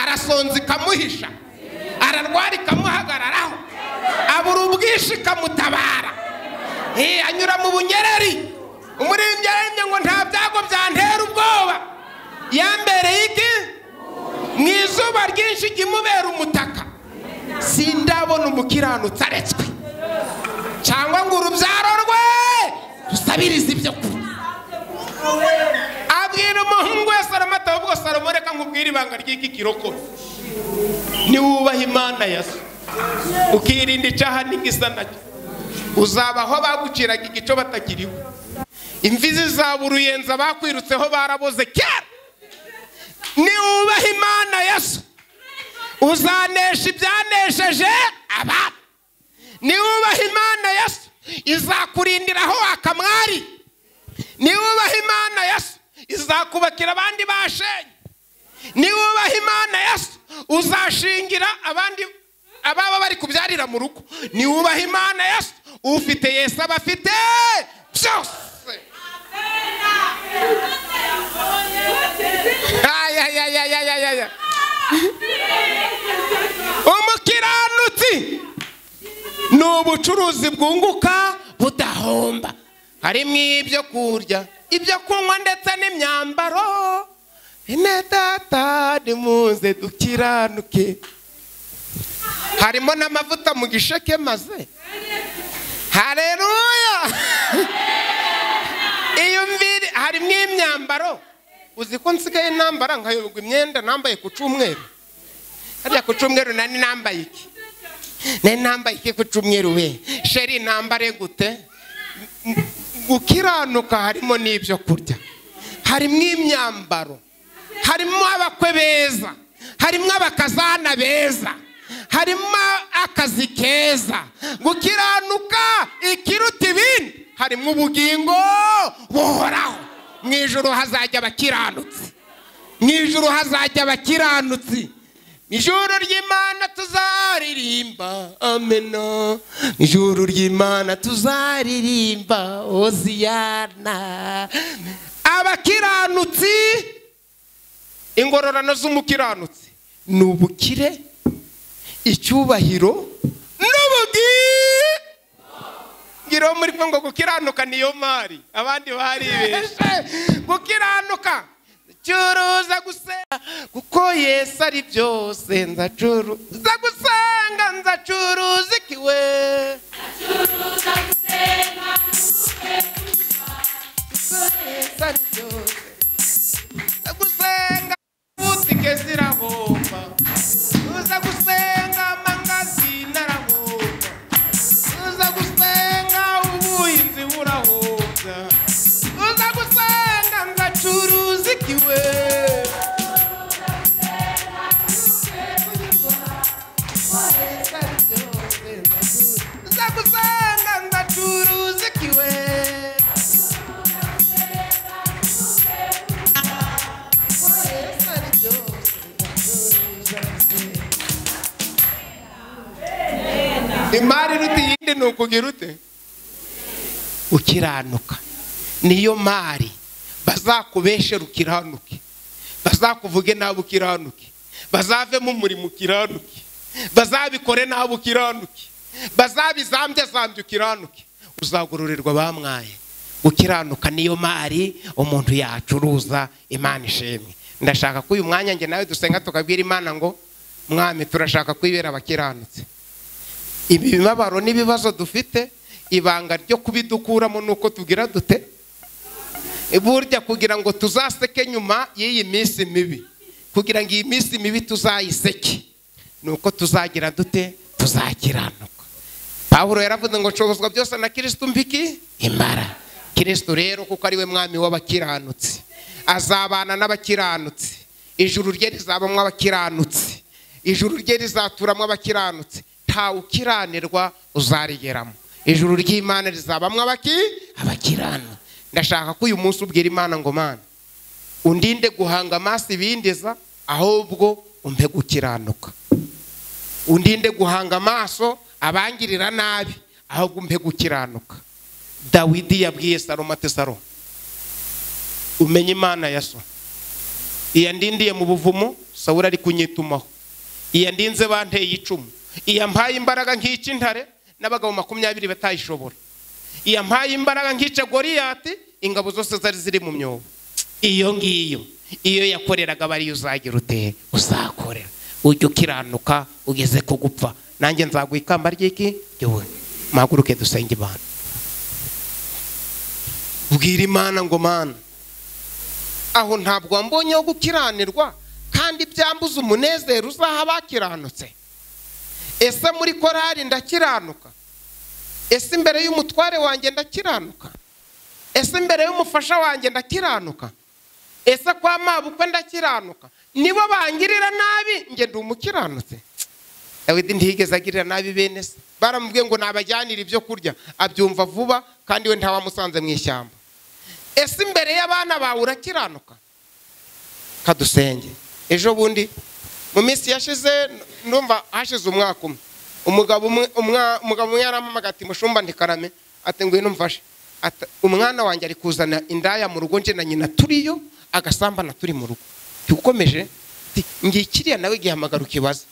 arasonza ikamuhisha, ararwara ikamuhagararaho, abura ubwinshi ikamutabara, anyura mu bunyereri. Umuririmbyi yaririmbye ngo nta byago byantera ubwoba, yambereye iki mu izuba ryinshi jya imubera umutaka. Sindabona umukiranutsi aretswe cyangwa ngo urubyaro rwe rusabirize ibyo kurya. Abwira umuhungu we Salomo ati ahubwo Salomo reka nkubwire ibanga ry'iki kirokore, niwubaha Imana ya so ukirinda icyaha n'igisa nacyo, uzabaho baguciraga igico batakiriho, imvi zizaba uruyenza bakwirutseho baraboze kera. Niwubaha Imana ya so uzanesha ibyanesheje abana. Niwubaha Imana ya so izakurindiraho akamwari. Niwubaha Imana ya so izakubakira abandi bashenye. Niwubaha Imana ya so uzashingira abandi ababa bari kubyarira mu rugo. Niwubaha Imana ya so ufite Yesu aba afite byose. Umukiranutsi ni ubucuruzi bwunguka budahomba, harimo ibyo kurya, ibyo kunywa ndetse n'imyambaro. Ine data nimuze dukiranuke, harimo n'amavuta mu gisheke maze. Haleluya! Iyo mviri harimo imyambaro. Uzi ko nsigaye nambara nkayoberwa imyenda nambaye ku cyumweru. Harya ku cyumweru nani nambaye iki? Nani nambaye iki ku cyumweru we? Sheri nambare gute? Gukiranuka harimo n'ibyo kurya, harimo imyambaro, harimo abakwe beza, harimo abakazana beza, harimo akazi keza. Gukiranuka ikiruta ibindi, harimo ubugingo buhoraho. Mu ijuru hazajya abakiranutsi, mu ijuru hazajya abakiranutsi. Ijuru ry'Imana tuzaririmba amena, ijuru ry'Imana tuzaririmba hoziyana. Abakiranutsi, ingororano z'umukiranutsi ni ubukire, icyubahiro n'ubugingo. Ngira muri kumwe ngo gukiranuka niyo mari, abandi baribeshe. Gukiranuka curuza gusenga, kuko Yesu ari byose. Nzacuruza gusenga, nzacuruza ikiwe, nzacuruza gusenga, Yesu ari byose. Gusenga butike zirahomba, uza gusenga amangazini arahomba, uza gusenga ubuhinzi burahomba, uza gusenga nzacuruza ikiwe. Uza gusenga nzacuruza ikiwe. Imari iruta iyindi ni ukugira ute? Ukiranuka. Niyo mari bazakubeshera ukiranuke, bazakuvuge nabi ukiranuke, bazavemo umurimo ukiranuke, bazabikore nabi ukiranuke, bazabizambye zambye ukiranuke, uzagororerwa bamwaye. Gukiranuka niyo mari umuntu yacuruza. Imana ishimwe. Ndashaka ko uyu mwanya nge nawe dusenga tukabwira Imana ngo Mwami, turashaka kwibera abakiranutse. Ibi bibabaro n'ibibazo dufite, ibanga ryo kubidukuramo nuko tugira dute? Burya kugira ngo tuzaseke nyuma y'iyi minsi mibi, kugira ngo iyi minsi mibi tuzayiseke, nuko tuzagira dute? Tuzakiranuka. Pawulo yaravuze ngo nshobozwa byose na Kristo mbiki imbara. Kristo rero kuko ari we mwami w'abakiranutsi, azabana n'abakiranutsi, ijuru rye rizabamwo abakiranutsi, ijuru rye rizaturamwo abakiranutsi, nta ukiranirwa uzarigeramo. Ijuru ry'Imana rizabamwo abakiranu. Ndashaka ko uyu munsi ubwira Imana ngo Mana, undinde guhanga amaso ibindiza, ahubwo umpe gukiranuka. Undinde guhanga amaso abangirira nabi, ahubwo umpe gukiranuka. Dawidi yabwiye Salomo ati Salomo, umenye Imana ya so, iyandindiye mu buvumo Sawuli ari kunyitumaho, iyandinze banteye icumu, iyampaye imbaraga nkica intare n'abagabo 20 batayishobora, iyampaye imbaraga nkica Goliyati ingabo zose zari ziri mu myobo. Iyo ngiyo iyo yakoreraga bari uzagira ute? Uzakorera. Ujye ukiranuka ugeze ku gupfa, nanjye nzaguha ikamba ry'iki ry'ubuntu. Muhaguruke dusenge Imana. Bwira Imana ngo Mana, aho ntabwo wambonye ho gukiranirwa, kandi byambuza umunezero uzaha abakiranutse. Ese muri korari ndakiranuka? Ese imbere y'umutware wanjye ndakiranuka? Ese imbere y'umufasha wanjye ndakiranuka? Ese kwa mabukwe ndakiranuka? Nibo bangirira nabi, nge ndi umukiranutse. Dawidi ntiyigeze agirira nabi bene se. Baramubwiye ngo nabajyanire ibyo kurya, abyumva vuba kandi we ntawamusanze mu ishyamba. Ese imbere y'abana bawe urakiranuka? Kadusenge. Ejo bundi mu minsi yashize, ndumva hashize umwaka umwe, umugabo umwe yarampamagaye ati mushumba ntikarame, ati ngwino mfashe. Ati umwana wanjye ari kuzana indaya mu rugo, nje na nyina turiyo, agasambana turi mu rugo. Tukomeje ngikiriya nawe gihamagara ukibaza.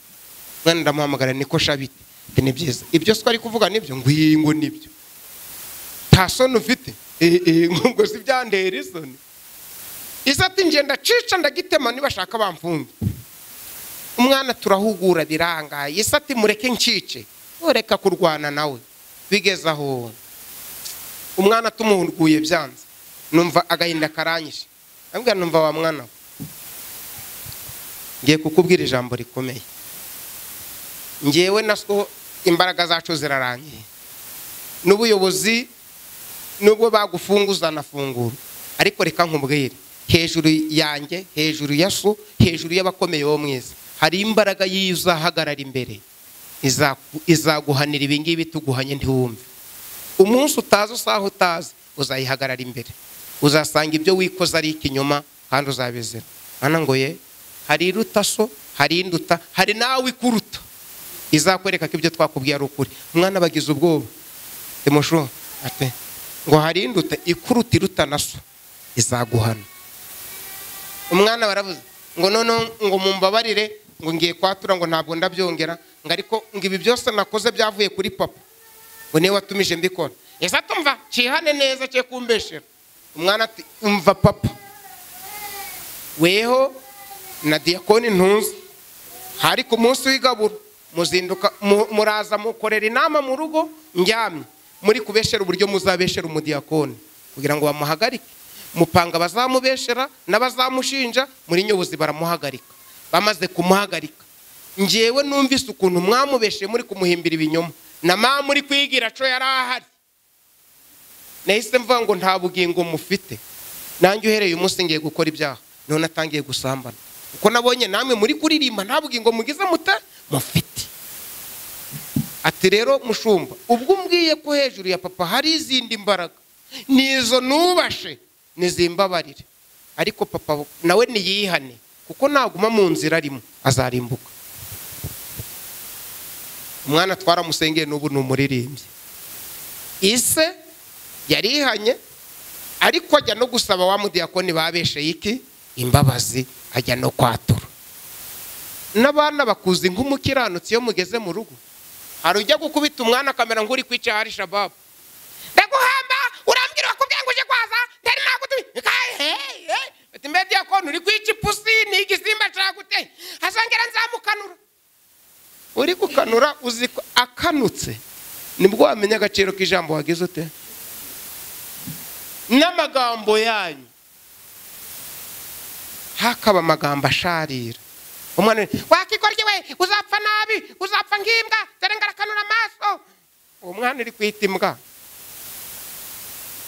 Mwana ndamuhamagara niko shabite. Ati ni byiza. Ibyo siko ari kuvuga nibyo? Ngwingo nibyo. Nta soni ufite? Ngo si byandera isoni. Isa ati nje ndacica ndagitema nibashaka bamfunge. Umwana turahugura birangaye. Isa ati mureke ncice, ureka kurwana nawe. Bigeze aho umwana tumuhuguye byanze, numva agahinda karanyishe. Ambwira numva wa mwana we, ngiye kukubwira ijambo rikomeye. Ngewe naswo imbaraga zacu zirarangiye, n'ubuyobozi nubwo bagufunguza nafungura, ariko reka nkubwire, hejuru yanjye, hejuru ya so, hejuru y'abakomeye bo mwiza, hari imbaraga yizahagarara imbere, izaguhanira ibi ngibi tuguhanye ntiwumve. Umunsi utazi usaha utazi, uzayihagarara imbere, uzasanga ibyo wikoze ari ikinyoma kandi uzabizira. Mana ngo ye, hari iruta so, hari induta, hari nawe ikuruta, izakwereka ko ibyo twakubwiye ari ukuri. Umwana bagize ubwoba, Timushu ati ngo hari induta ikuruta iruta na so, izaguhana. Umwana baravuze ngo none ngo mumbabarire, ngo ngiye kwatura, ngo ntabwo ndabyongera, ngo ariko ngo ibi byose nakoze byavuye kuri papa, ngo niwe watumije mbikora. Ese atumva cihane neza cye kumbeshera. Umwana ati umva papa, weho na diakoni ntuzi, hari ku munsi w'igaburo muzinduka muraza mukorera inama mu rugo ndyamye, muri kubeshera uburyo muzabeshera umudiakoni kugira ngo bamuhagarike. Mupanga bazamubeshera n'abazamushinja, muri nyobozi baramuhagarika. Bamaze kumuhagarika, ngewe numvise ukuntu mwamubeshe muri kumuhimbira ibinyoma, na mama muri kwigira co yarahari. Nahise mvuga ngo nta bugingo mufite, nanjye uhereye umunsi ngiye gukora ibyaha, none atangiye gusambana, kuko nabonye namwe muri kuririmba nta bugingo mugize muta mufite. Ati rero mushumba, ubwo umbwiye ko hejuru ya papa hari izindi mbaraga, nizo nubashe nizimbabarire, ariko papa nawe niyihane, kuko naguma mu nzira arimo azarimbuka. Umwana twaramusengeye n'ubu ni umuririmbyi. Ise yarihanye ariko ajya no gusaba wa mudiyakoni babesheye iki imbabazi, ajya no kwatura. N'abana bakuzi nk'umukiranutsi iyo mugeze mu rugo. Hari ujya gukubita umwana akamera nk'uri kwica hari shababu. Ndaguhamba urambwira wakubwiye ngo uje kwaza ntari nagutumye. Ati mbe diyakoni uri kwica ipusi ni igisimba cagute hazongera nzamukanura. Uri gukanura uzi akanutse nibwo wamenya agaciro k'ijambo wagize ute. N'amagambo yanyu hakaba amagambo asharira. Umwana wakikorye we uzapfa nabi uzapfa nk'imbwa dore ngarakanura amaso. Uwo mwana uri kwita imbwa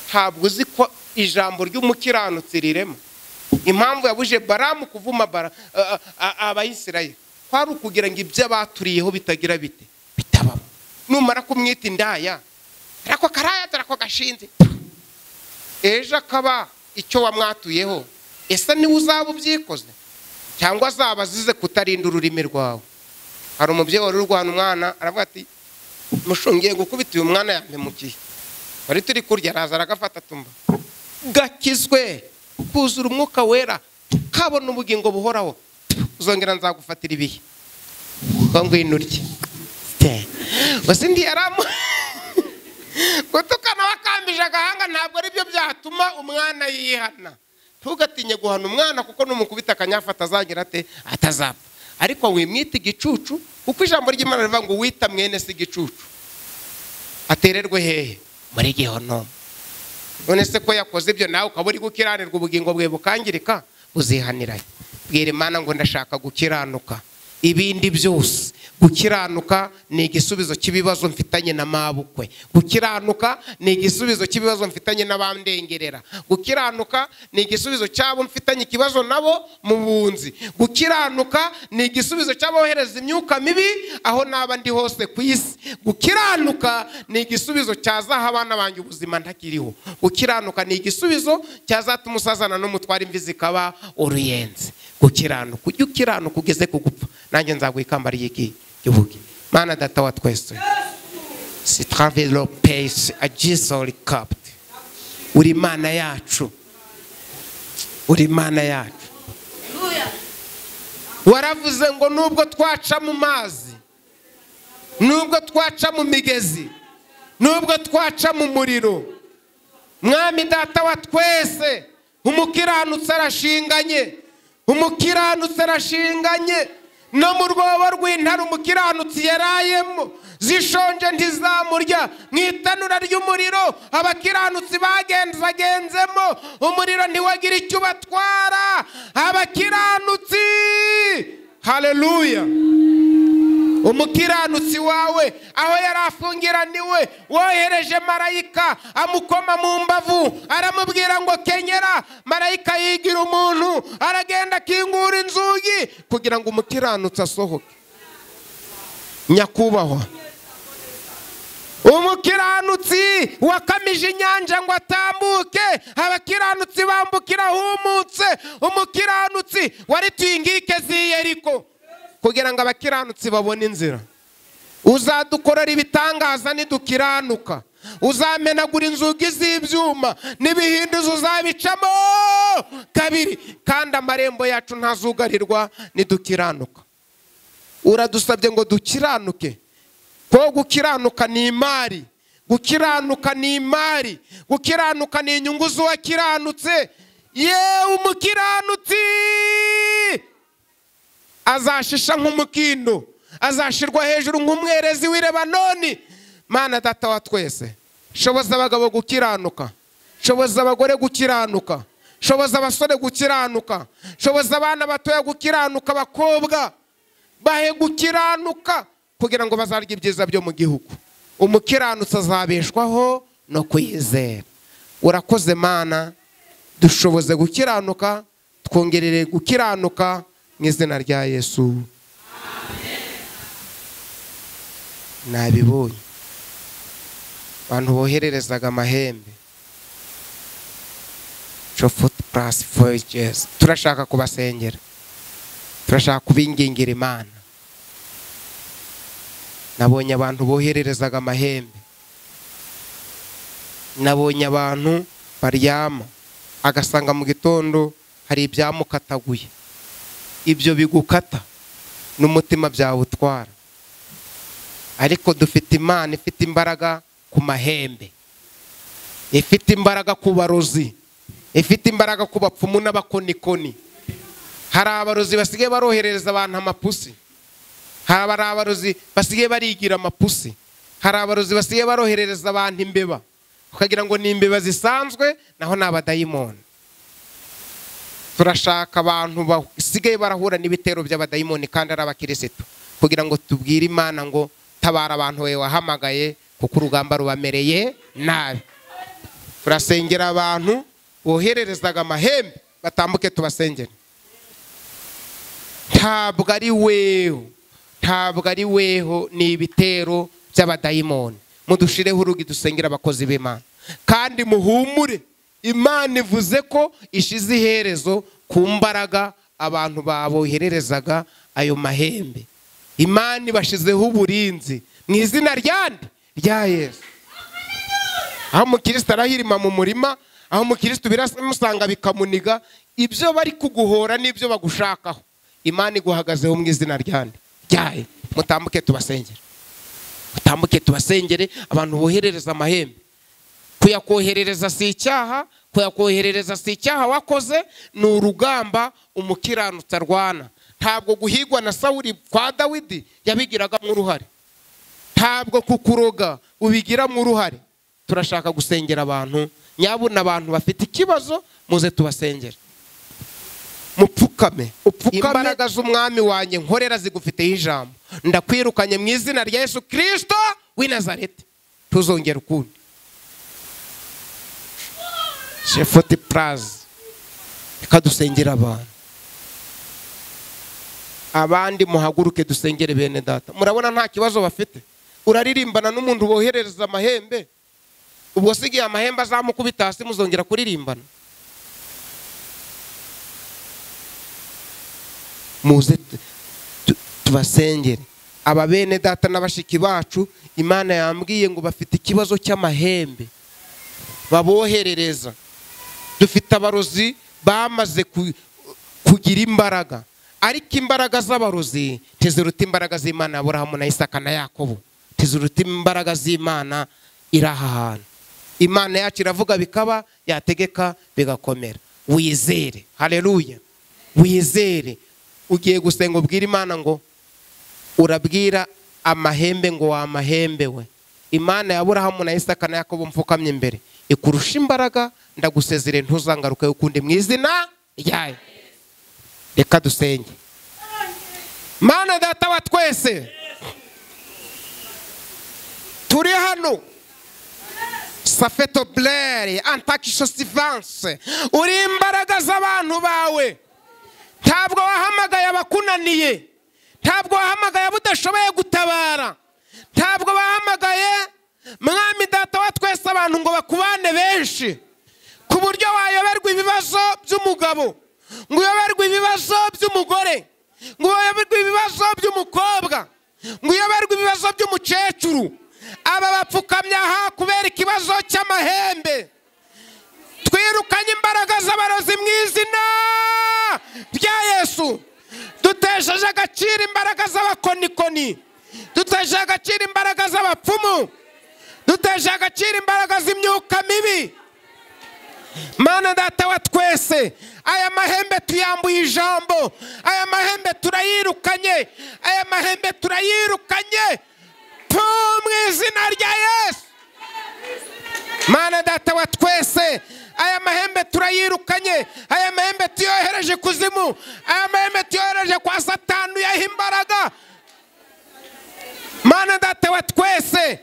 ntabwo uzi ko ijambo ry'umukiranutsi rirema. Impamvu yabuje Baramu kuvuma Abayisirayeli kwari ukugira ngo ibyo baturiyeho bitagira bite bitabamo. Numara kumwita indaya arako karaya arako gashinze ejo akaba icyo wamwatuyeho, ese niwe uzaba ubyikoze cyangwa azaba azize kutarinda ururimi rwawe? Hari umubyeyi wari urwana umwana aravuga ati mushungiye gukubita uyu mwana yampemukiye. Wari turi kurya araza aragafata tumba gakizwe kuzura umwuka wera kabona ubugingo buhoraho, uzongera nzagufatira ibihe ngo ngwino urye. Wasindi yaramu gutukana wakambije agahanga ntabwo ari byo byatuma umwana yihana. Ntugatinye guhana umwana kuko numukubita akanyafata azagira ate atazapfa. Ariko wimwita igicucu kuko ijambo ry'Imana rivuga ngo wita mwene se igicucu atererwe hehe? Muri gehinomu. None se ko yakoze ibyo nawe ukaba uri gukiranirwa ubugingo bwe bukangirika, uzihaniraye. Bwira Imana ngo ndashaka gukiranuka. Ibindi byose gukiranuka ni igisubizo cy'ibibazo mfitanye na mabukwe. Gukiranuka ni igisubizo cy'ibibazo mfitanye n'abandengerera. Gukiranuka ni igisubizo cy'abo mfitanye ikibazo nabo mu bunzi. Gukiranuka ni igisubizo cy'abohereza imyuka mibi aho naba ndi hose ku isi. Gukiranuka ni igisubizo cyazaha abana banjye ubuzima ntakiriho. Gukiranuka ni igisubizo cyazatuma usazana n'umutwara imvi zikaba uruyenzi. Gukiranuka ujye ukiranuka ugeze ku gupfa, nanjye nzaguha ikamba ry'iki ry'ubugi. Mana data wa twese, si travelo pace ajisoli capt. Uri Imana yacu, uri Imana yacu. Waravuze ngo nubwo twaca mu mazi, nubwo twaca mu migezi, nubwo twaca mu muriro, Mwami data wa twese, umukiranutsi arashinganye, umukiranutsi arashinganye. No mu rwobo rw'intare umukiranutsi yarayemo, zishonje ntizamurya. Mu itanura ry'umuriro abakiranutsi bagenzagenzemo, umuriro ntiwagira icyo ubatwara. Abakiranutsi, haleluya. Umukiranutsi wawe aho yari afungiraniwe wohereje marayika amukoma mu mbavu aramubwira ngo kenyera. Marayika yigira umuntu aragenda akingura inzugi kugira ngo umukiranutsi asohoke. Nyakubahwa, umukiranutsi wakamije inyanja ngo atambuke, abakiranutsi bambukira humutse. Umukiranutsi warituye inkike z'i Yeriko kugira ngo abakiranutsi babone inzira. Uzadukorera ibitangaza nidukiranuka, uzamenagura inzugi z'ibyuma n'ibihinduzo uzabicamo kabiri, kandi amarembo yacu ntazugarirwa nidukiranuka. Uradusabye ngo dukiranuke. Ko gukiranuka ni imari, gukiranuka ni imari, gukiranuka ni inyungu z'uwakiranutse. Yewe umukiranutsi azashisha nk'umukindo, azashirwa hejuru nk'umwerezi w'i Lebanoni. Mana data wa twese, shoboza abagabo gukiranuka, shoboza abagore gukiranuka, shoboza abasore gukiranuka, shoboza abana batoya gukiranuka, abakobwa bahe gukiranuka kugira ngo bazarye ibyiza byo mu gihugu. Umukiranutsi azabeshwaho no kwizera. Urakoze Mana, dushoboze gukiranuka, twongerere gukiranuka mu izina rya Yesu. Nabibonye abantu bohererezaga amahembe. Turashaka kubasengera, turashaka kubingingira Imana. Nabonye abantu bohererezaga amahembe, nabonye abantu baryama agasanga mu gitondo hari ibyamukataguye. Ibyo bigukata n'umutima byawutwara. Ariko dufite Imana ifite imbaraga ku mahembe, ifite imbaraga ku barozi, ifite imbaraga ku bapfumu n'abakonikoni. Hari abarozi basigaye baroherereza abantu amapusi, hari abarozi basigaye barigira amapusi, hari abarozi basigaye baroherereza abantu imbeba, ukagira ngo ni imbeba zisanzwe, naho ni abadayimoni. Turashaka abantu basigaye barahura n'ibitero by'abadayimoni kandi ari abakirisitu, kugira ngo tubwire Imana ngo tabara abantu we wahamagaye, kuko urugamba rubamereye nabi. Turasengera abantu bohererezaga amahembe, batambuke tubasengere. Ntabwo ari weho, ntabwo ari weho, ni ibitero by'abadayimoni. Mudushireho urugi dusengera abakozi b'Imana, kandi muhumure. Imana ivuze ko ishize iherezo ku mbaraga abantu babohererezaga ayo mahembe. Imana ibashizeho uburinzi mu izina ryande rya Yesu. Aho umukristo arahirima mu murima, aho umukristo biramusanga bikamuniga, ibyo bari kuguhora n'ibyo bagushakaho, Imana iguhagazeho mu izina ryande ryayo. Mutambuke tubasengere, mutambuke tubasengere. Abantu boherereza amahembe, kuyakoherereza si icyaha, kuyakoherereza si icyaha wakoze, ni urugamba umukiranutsi arwana. Ntabwo guhigwa na Sawuli kwa Dawidi yabigiragamo uruhare, ntabwo kukuroga ubigiramo uruhare. Turashaka gusengera abantu, nyabuna abantu bafite ikibazo muze tubasengere. Mupfukame, upfukame. Imbaraga z'umwami wanjye nkorera zigufiteho ijambo, ndakwirukanye mu izina rya Yesu Kristo w'i Nazareti, tuzongera ukundi. Shefoti Plaza, reka dusengere abantu. Abandi muhaguruke dusengere bene data. Murabona nta kibazo bafite. Uraririmbana n'umuntu boherereza amahembe, ubwo sigiye amahembe azamukubita hasi, muzongera kuririmbana? Muze tubasengere aba bene data n'abashiki bacu. Imana yambwiye ngo bafite ikibazo cy'amahembe baboherereza. Dufite abarozi bamaze kugira imbaraga, ariko imbaraga z'abarozi ntiziruta imbaraga z'Imana ya Aburahamu na Isaka na Yakobo, ntiziruta imbaraga z'Imana iri aha hantu. Imana yacu iravuga bikaba, yategeka bigakomera. Wizere, haleluya, wizere. Ugiye gusenga ubwira Imana ngo urabwira amahembe ngo wa mahembe we, Imana ya Aburahamu na Isaka na Yakobo mfukamye imbere, ikurusha imbaraga, ndagusezere ntuzangaruke ukundi mu izina ryayo. Reka dusenge. Mana data wa twese, turi hano Safeto Blair antakishosivanse, uri imbaraga z'abantu bawe. Ntabwo wahamagaye abakunaniye, ntabwo wahamagaye abudashoboye gutabara, ntabwo wahamagaye mwami data wa twese abantu ngo bakubane benshi, ku buryo wayoberwa ibibazo by'umugabo, ngo uyoberwe ibibazo by'umugore, ngo uyoberwe ibibazo by'umukobwa, ngo uyoberwe ibibazo by'umukecuru. Aba bapfukamye aha kubera ikibazo cy'amahembe. Twirukanye imbaraga z'abarozi mu izina rya Yesu. Dutesheje agaciro imbaraga z'abakonikoni, dutesheje agaciro imbaraga z'abapfumu, dutesheje agaciro imbaraga z'imyuka mibi. Mana data wa twese, aya mahembe tuyambuye ijambo, aya mahembe turayirukanye, aya mahembe turayirukanye mu izina rya Yesu. Mana data wa twese, aya mahembe turayirukanye, aya mahembe tuyohereje kuzimu, aya mahembe tuyohereje kwa Satani yaha imbaraga. Mana data wa twese,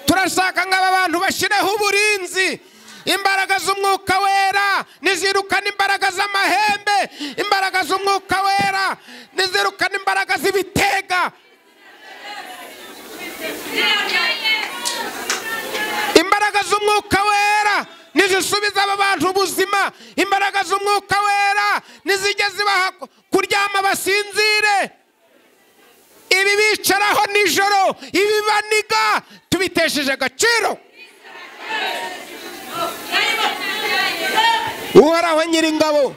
turashaka nk'aba bantu bashireho uburinzi. Imbaraga z'umwuka wera nizirukana imbaraga z'amahembe, imbaraga z'umwuka wera nizirukana imbaraga z'ibitega, imbaraga z'umwuka wera nizisubiza aba bantu ubuzima, imbaraga z'umwuka wera nizijya zibaha kuryama basinzire. Ibi bicaraho nijoro, ibibaniga, tubitesheje agaciro. Uhoraho Nyiringabo,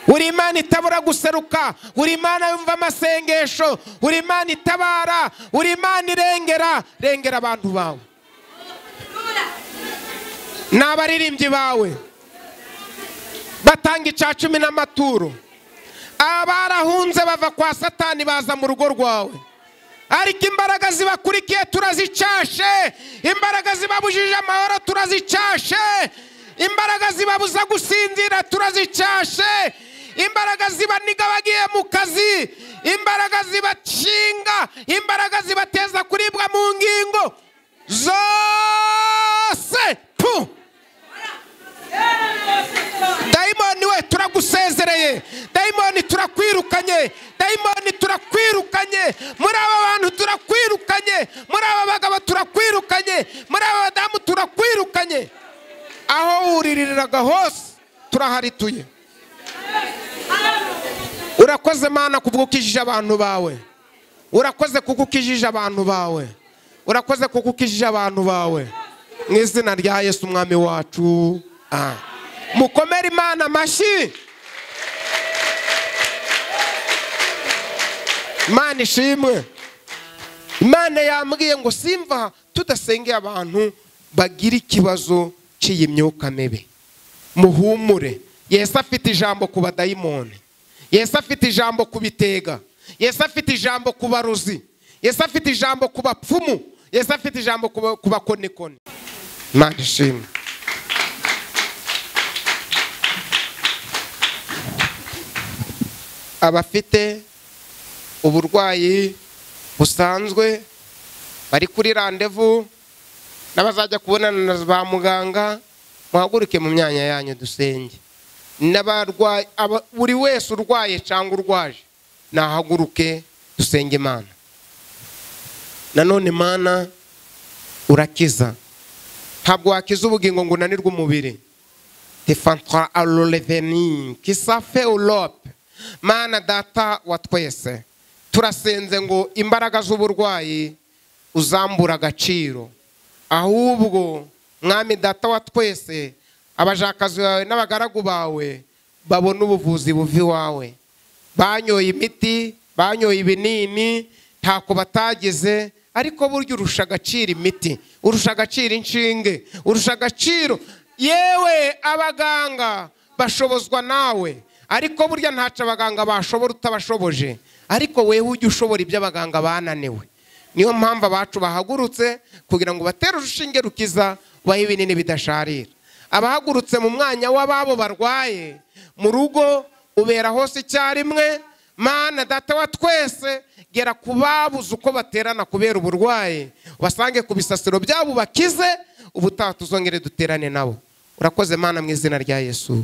uri Imana itabura guseruka, uri Imana yumva amasengesho, uri Imana itabara, uri Imana irengera. Rengera abantu bawe n'abaririmbyi bawe batanga 10 n'amaturo. Abarahunze bava kwa Satani baza mu rugo rwawe, ariko imbaraga zibakurikiye turazicashe, imbaraga zibabujije amahoro turazicashe, imbaraga zibabuza gusinzira turazicashe, imbaraga zibaniga bagiye mu kazi, imbaraga zibakinga, imbaraga zibateza kuribwa mu ngingo zose. Pu Dayimoni we turagusezereye, dayimoni turakwirukanye, dayimoni turakwirukanye, muri aba bantu turakwirukanye, muri aba bagabo turakwirukanye, muri aba badamu turakwirukanye. Aho uriririraga hose turaharituye. Urakoze Mana kubwo ukijije abantu bawe, urakoze kuko ukijije abantu bawe, urakoze kuko ukijije abantu bawe, mu izina rya Yesu Umwami wacu. Mukomere Imana amashyi. Imana ishimwe. Imana yambwiye ngo simva tudasengeye abantu bagira ikibazo cy'iyi myuka mibi. Muhumure, Yesu afite ijambo ku badayimoni, Yesu afite ijambo ku bitega, Yesu afite ijambo ku baruzi, Yesu afite ijambo ku bapfumu, Yesu afite ijambo ku bakonikoni. Imana ishimwe. Abafite uburwayi busanzwe bari kuri randevu n'abazajya kubonana na ba muganga, muhaguruke mu myanya yanyu dusenge. N'abarwayi, buri wese urwaye cyangwa urwaje nahaguruke dusenge Imana. Nanone Mana urakiza, ntabwo wakiza ubugingo ngo unanirwe umubiri. Tefantra aloleveni kisafe ulope. Mana data wa twese, turasenze ngo imbaraga z'uburwayi uzambura agaciro, ahubwo Mwami data wa twese, abajakazi bawe n'abagaragu bawe babona ubuvuzi buva iwawe. Banyoye imiti, banyoye ibinini, ntako batagize, ariko burya urusha agaciro imiti, urusha agaciro inshinge, urusha agaciro. Yewe abaganga bashobozwa nawe, ariko burya ntaca abaganga bashobora utabashoboje, ariko wewe ujya ushobora ibyo abaganga bananiwe. Niyo mpamvu abacu bahagurutse kugira ngo batere urushinge rukiza, bahe ibinini bidasharira. Abahagurutse mu mwanya w'ababo barwaye mu rugo ubera hose icyarimwe. Mana data wa twese, gera kubabuza uko baterana kubera uburwayi, basange ku bisasiro byabo bakize, ubutaha tuzongere duterane nabo. Urakoze Mana mu izina rya Yesu.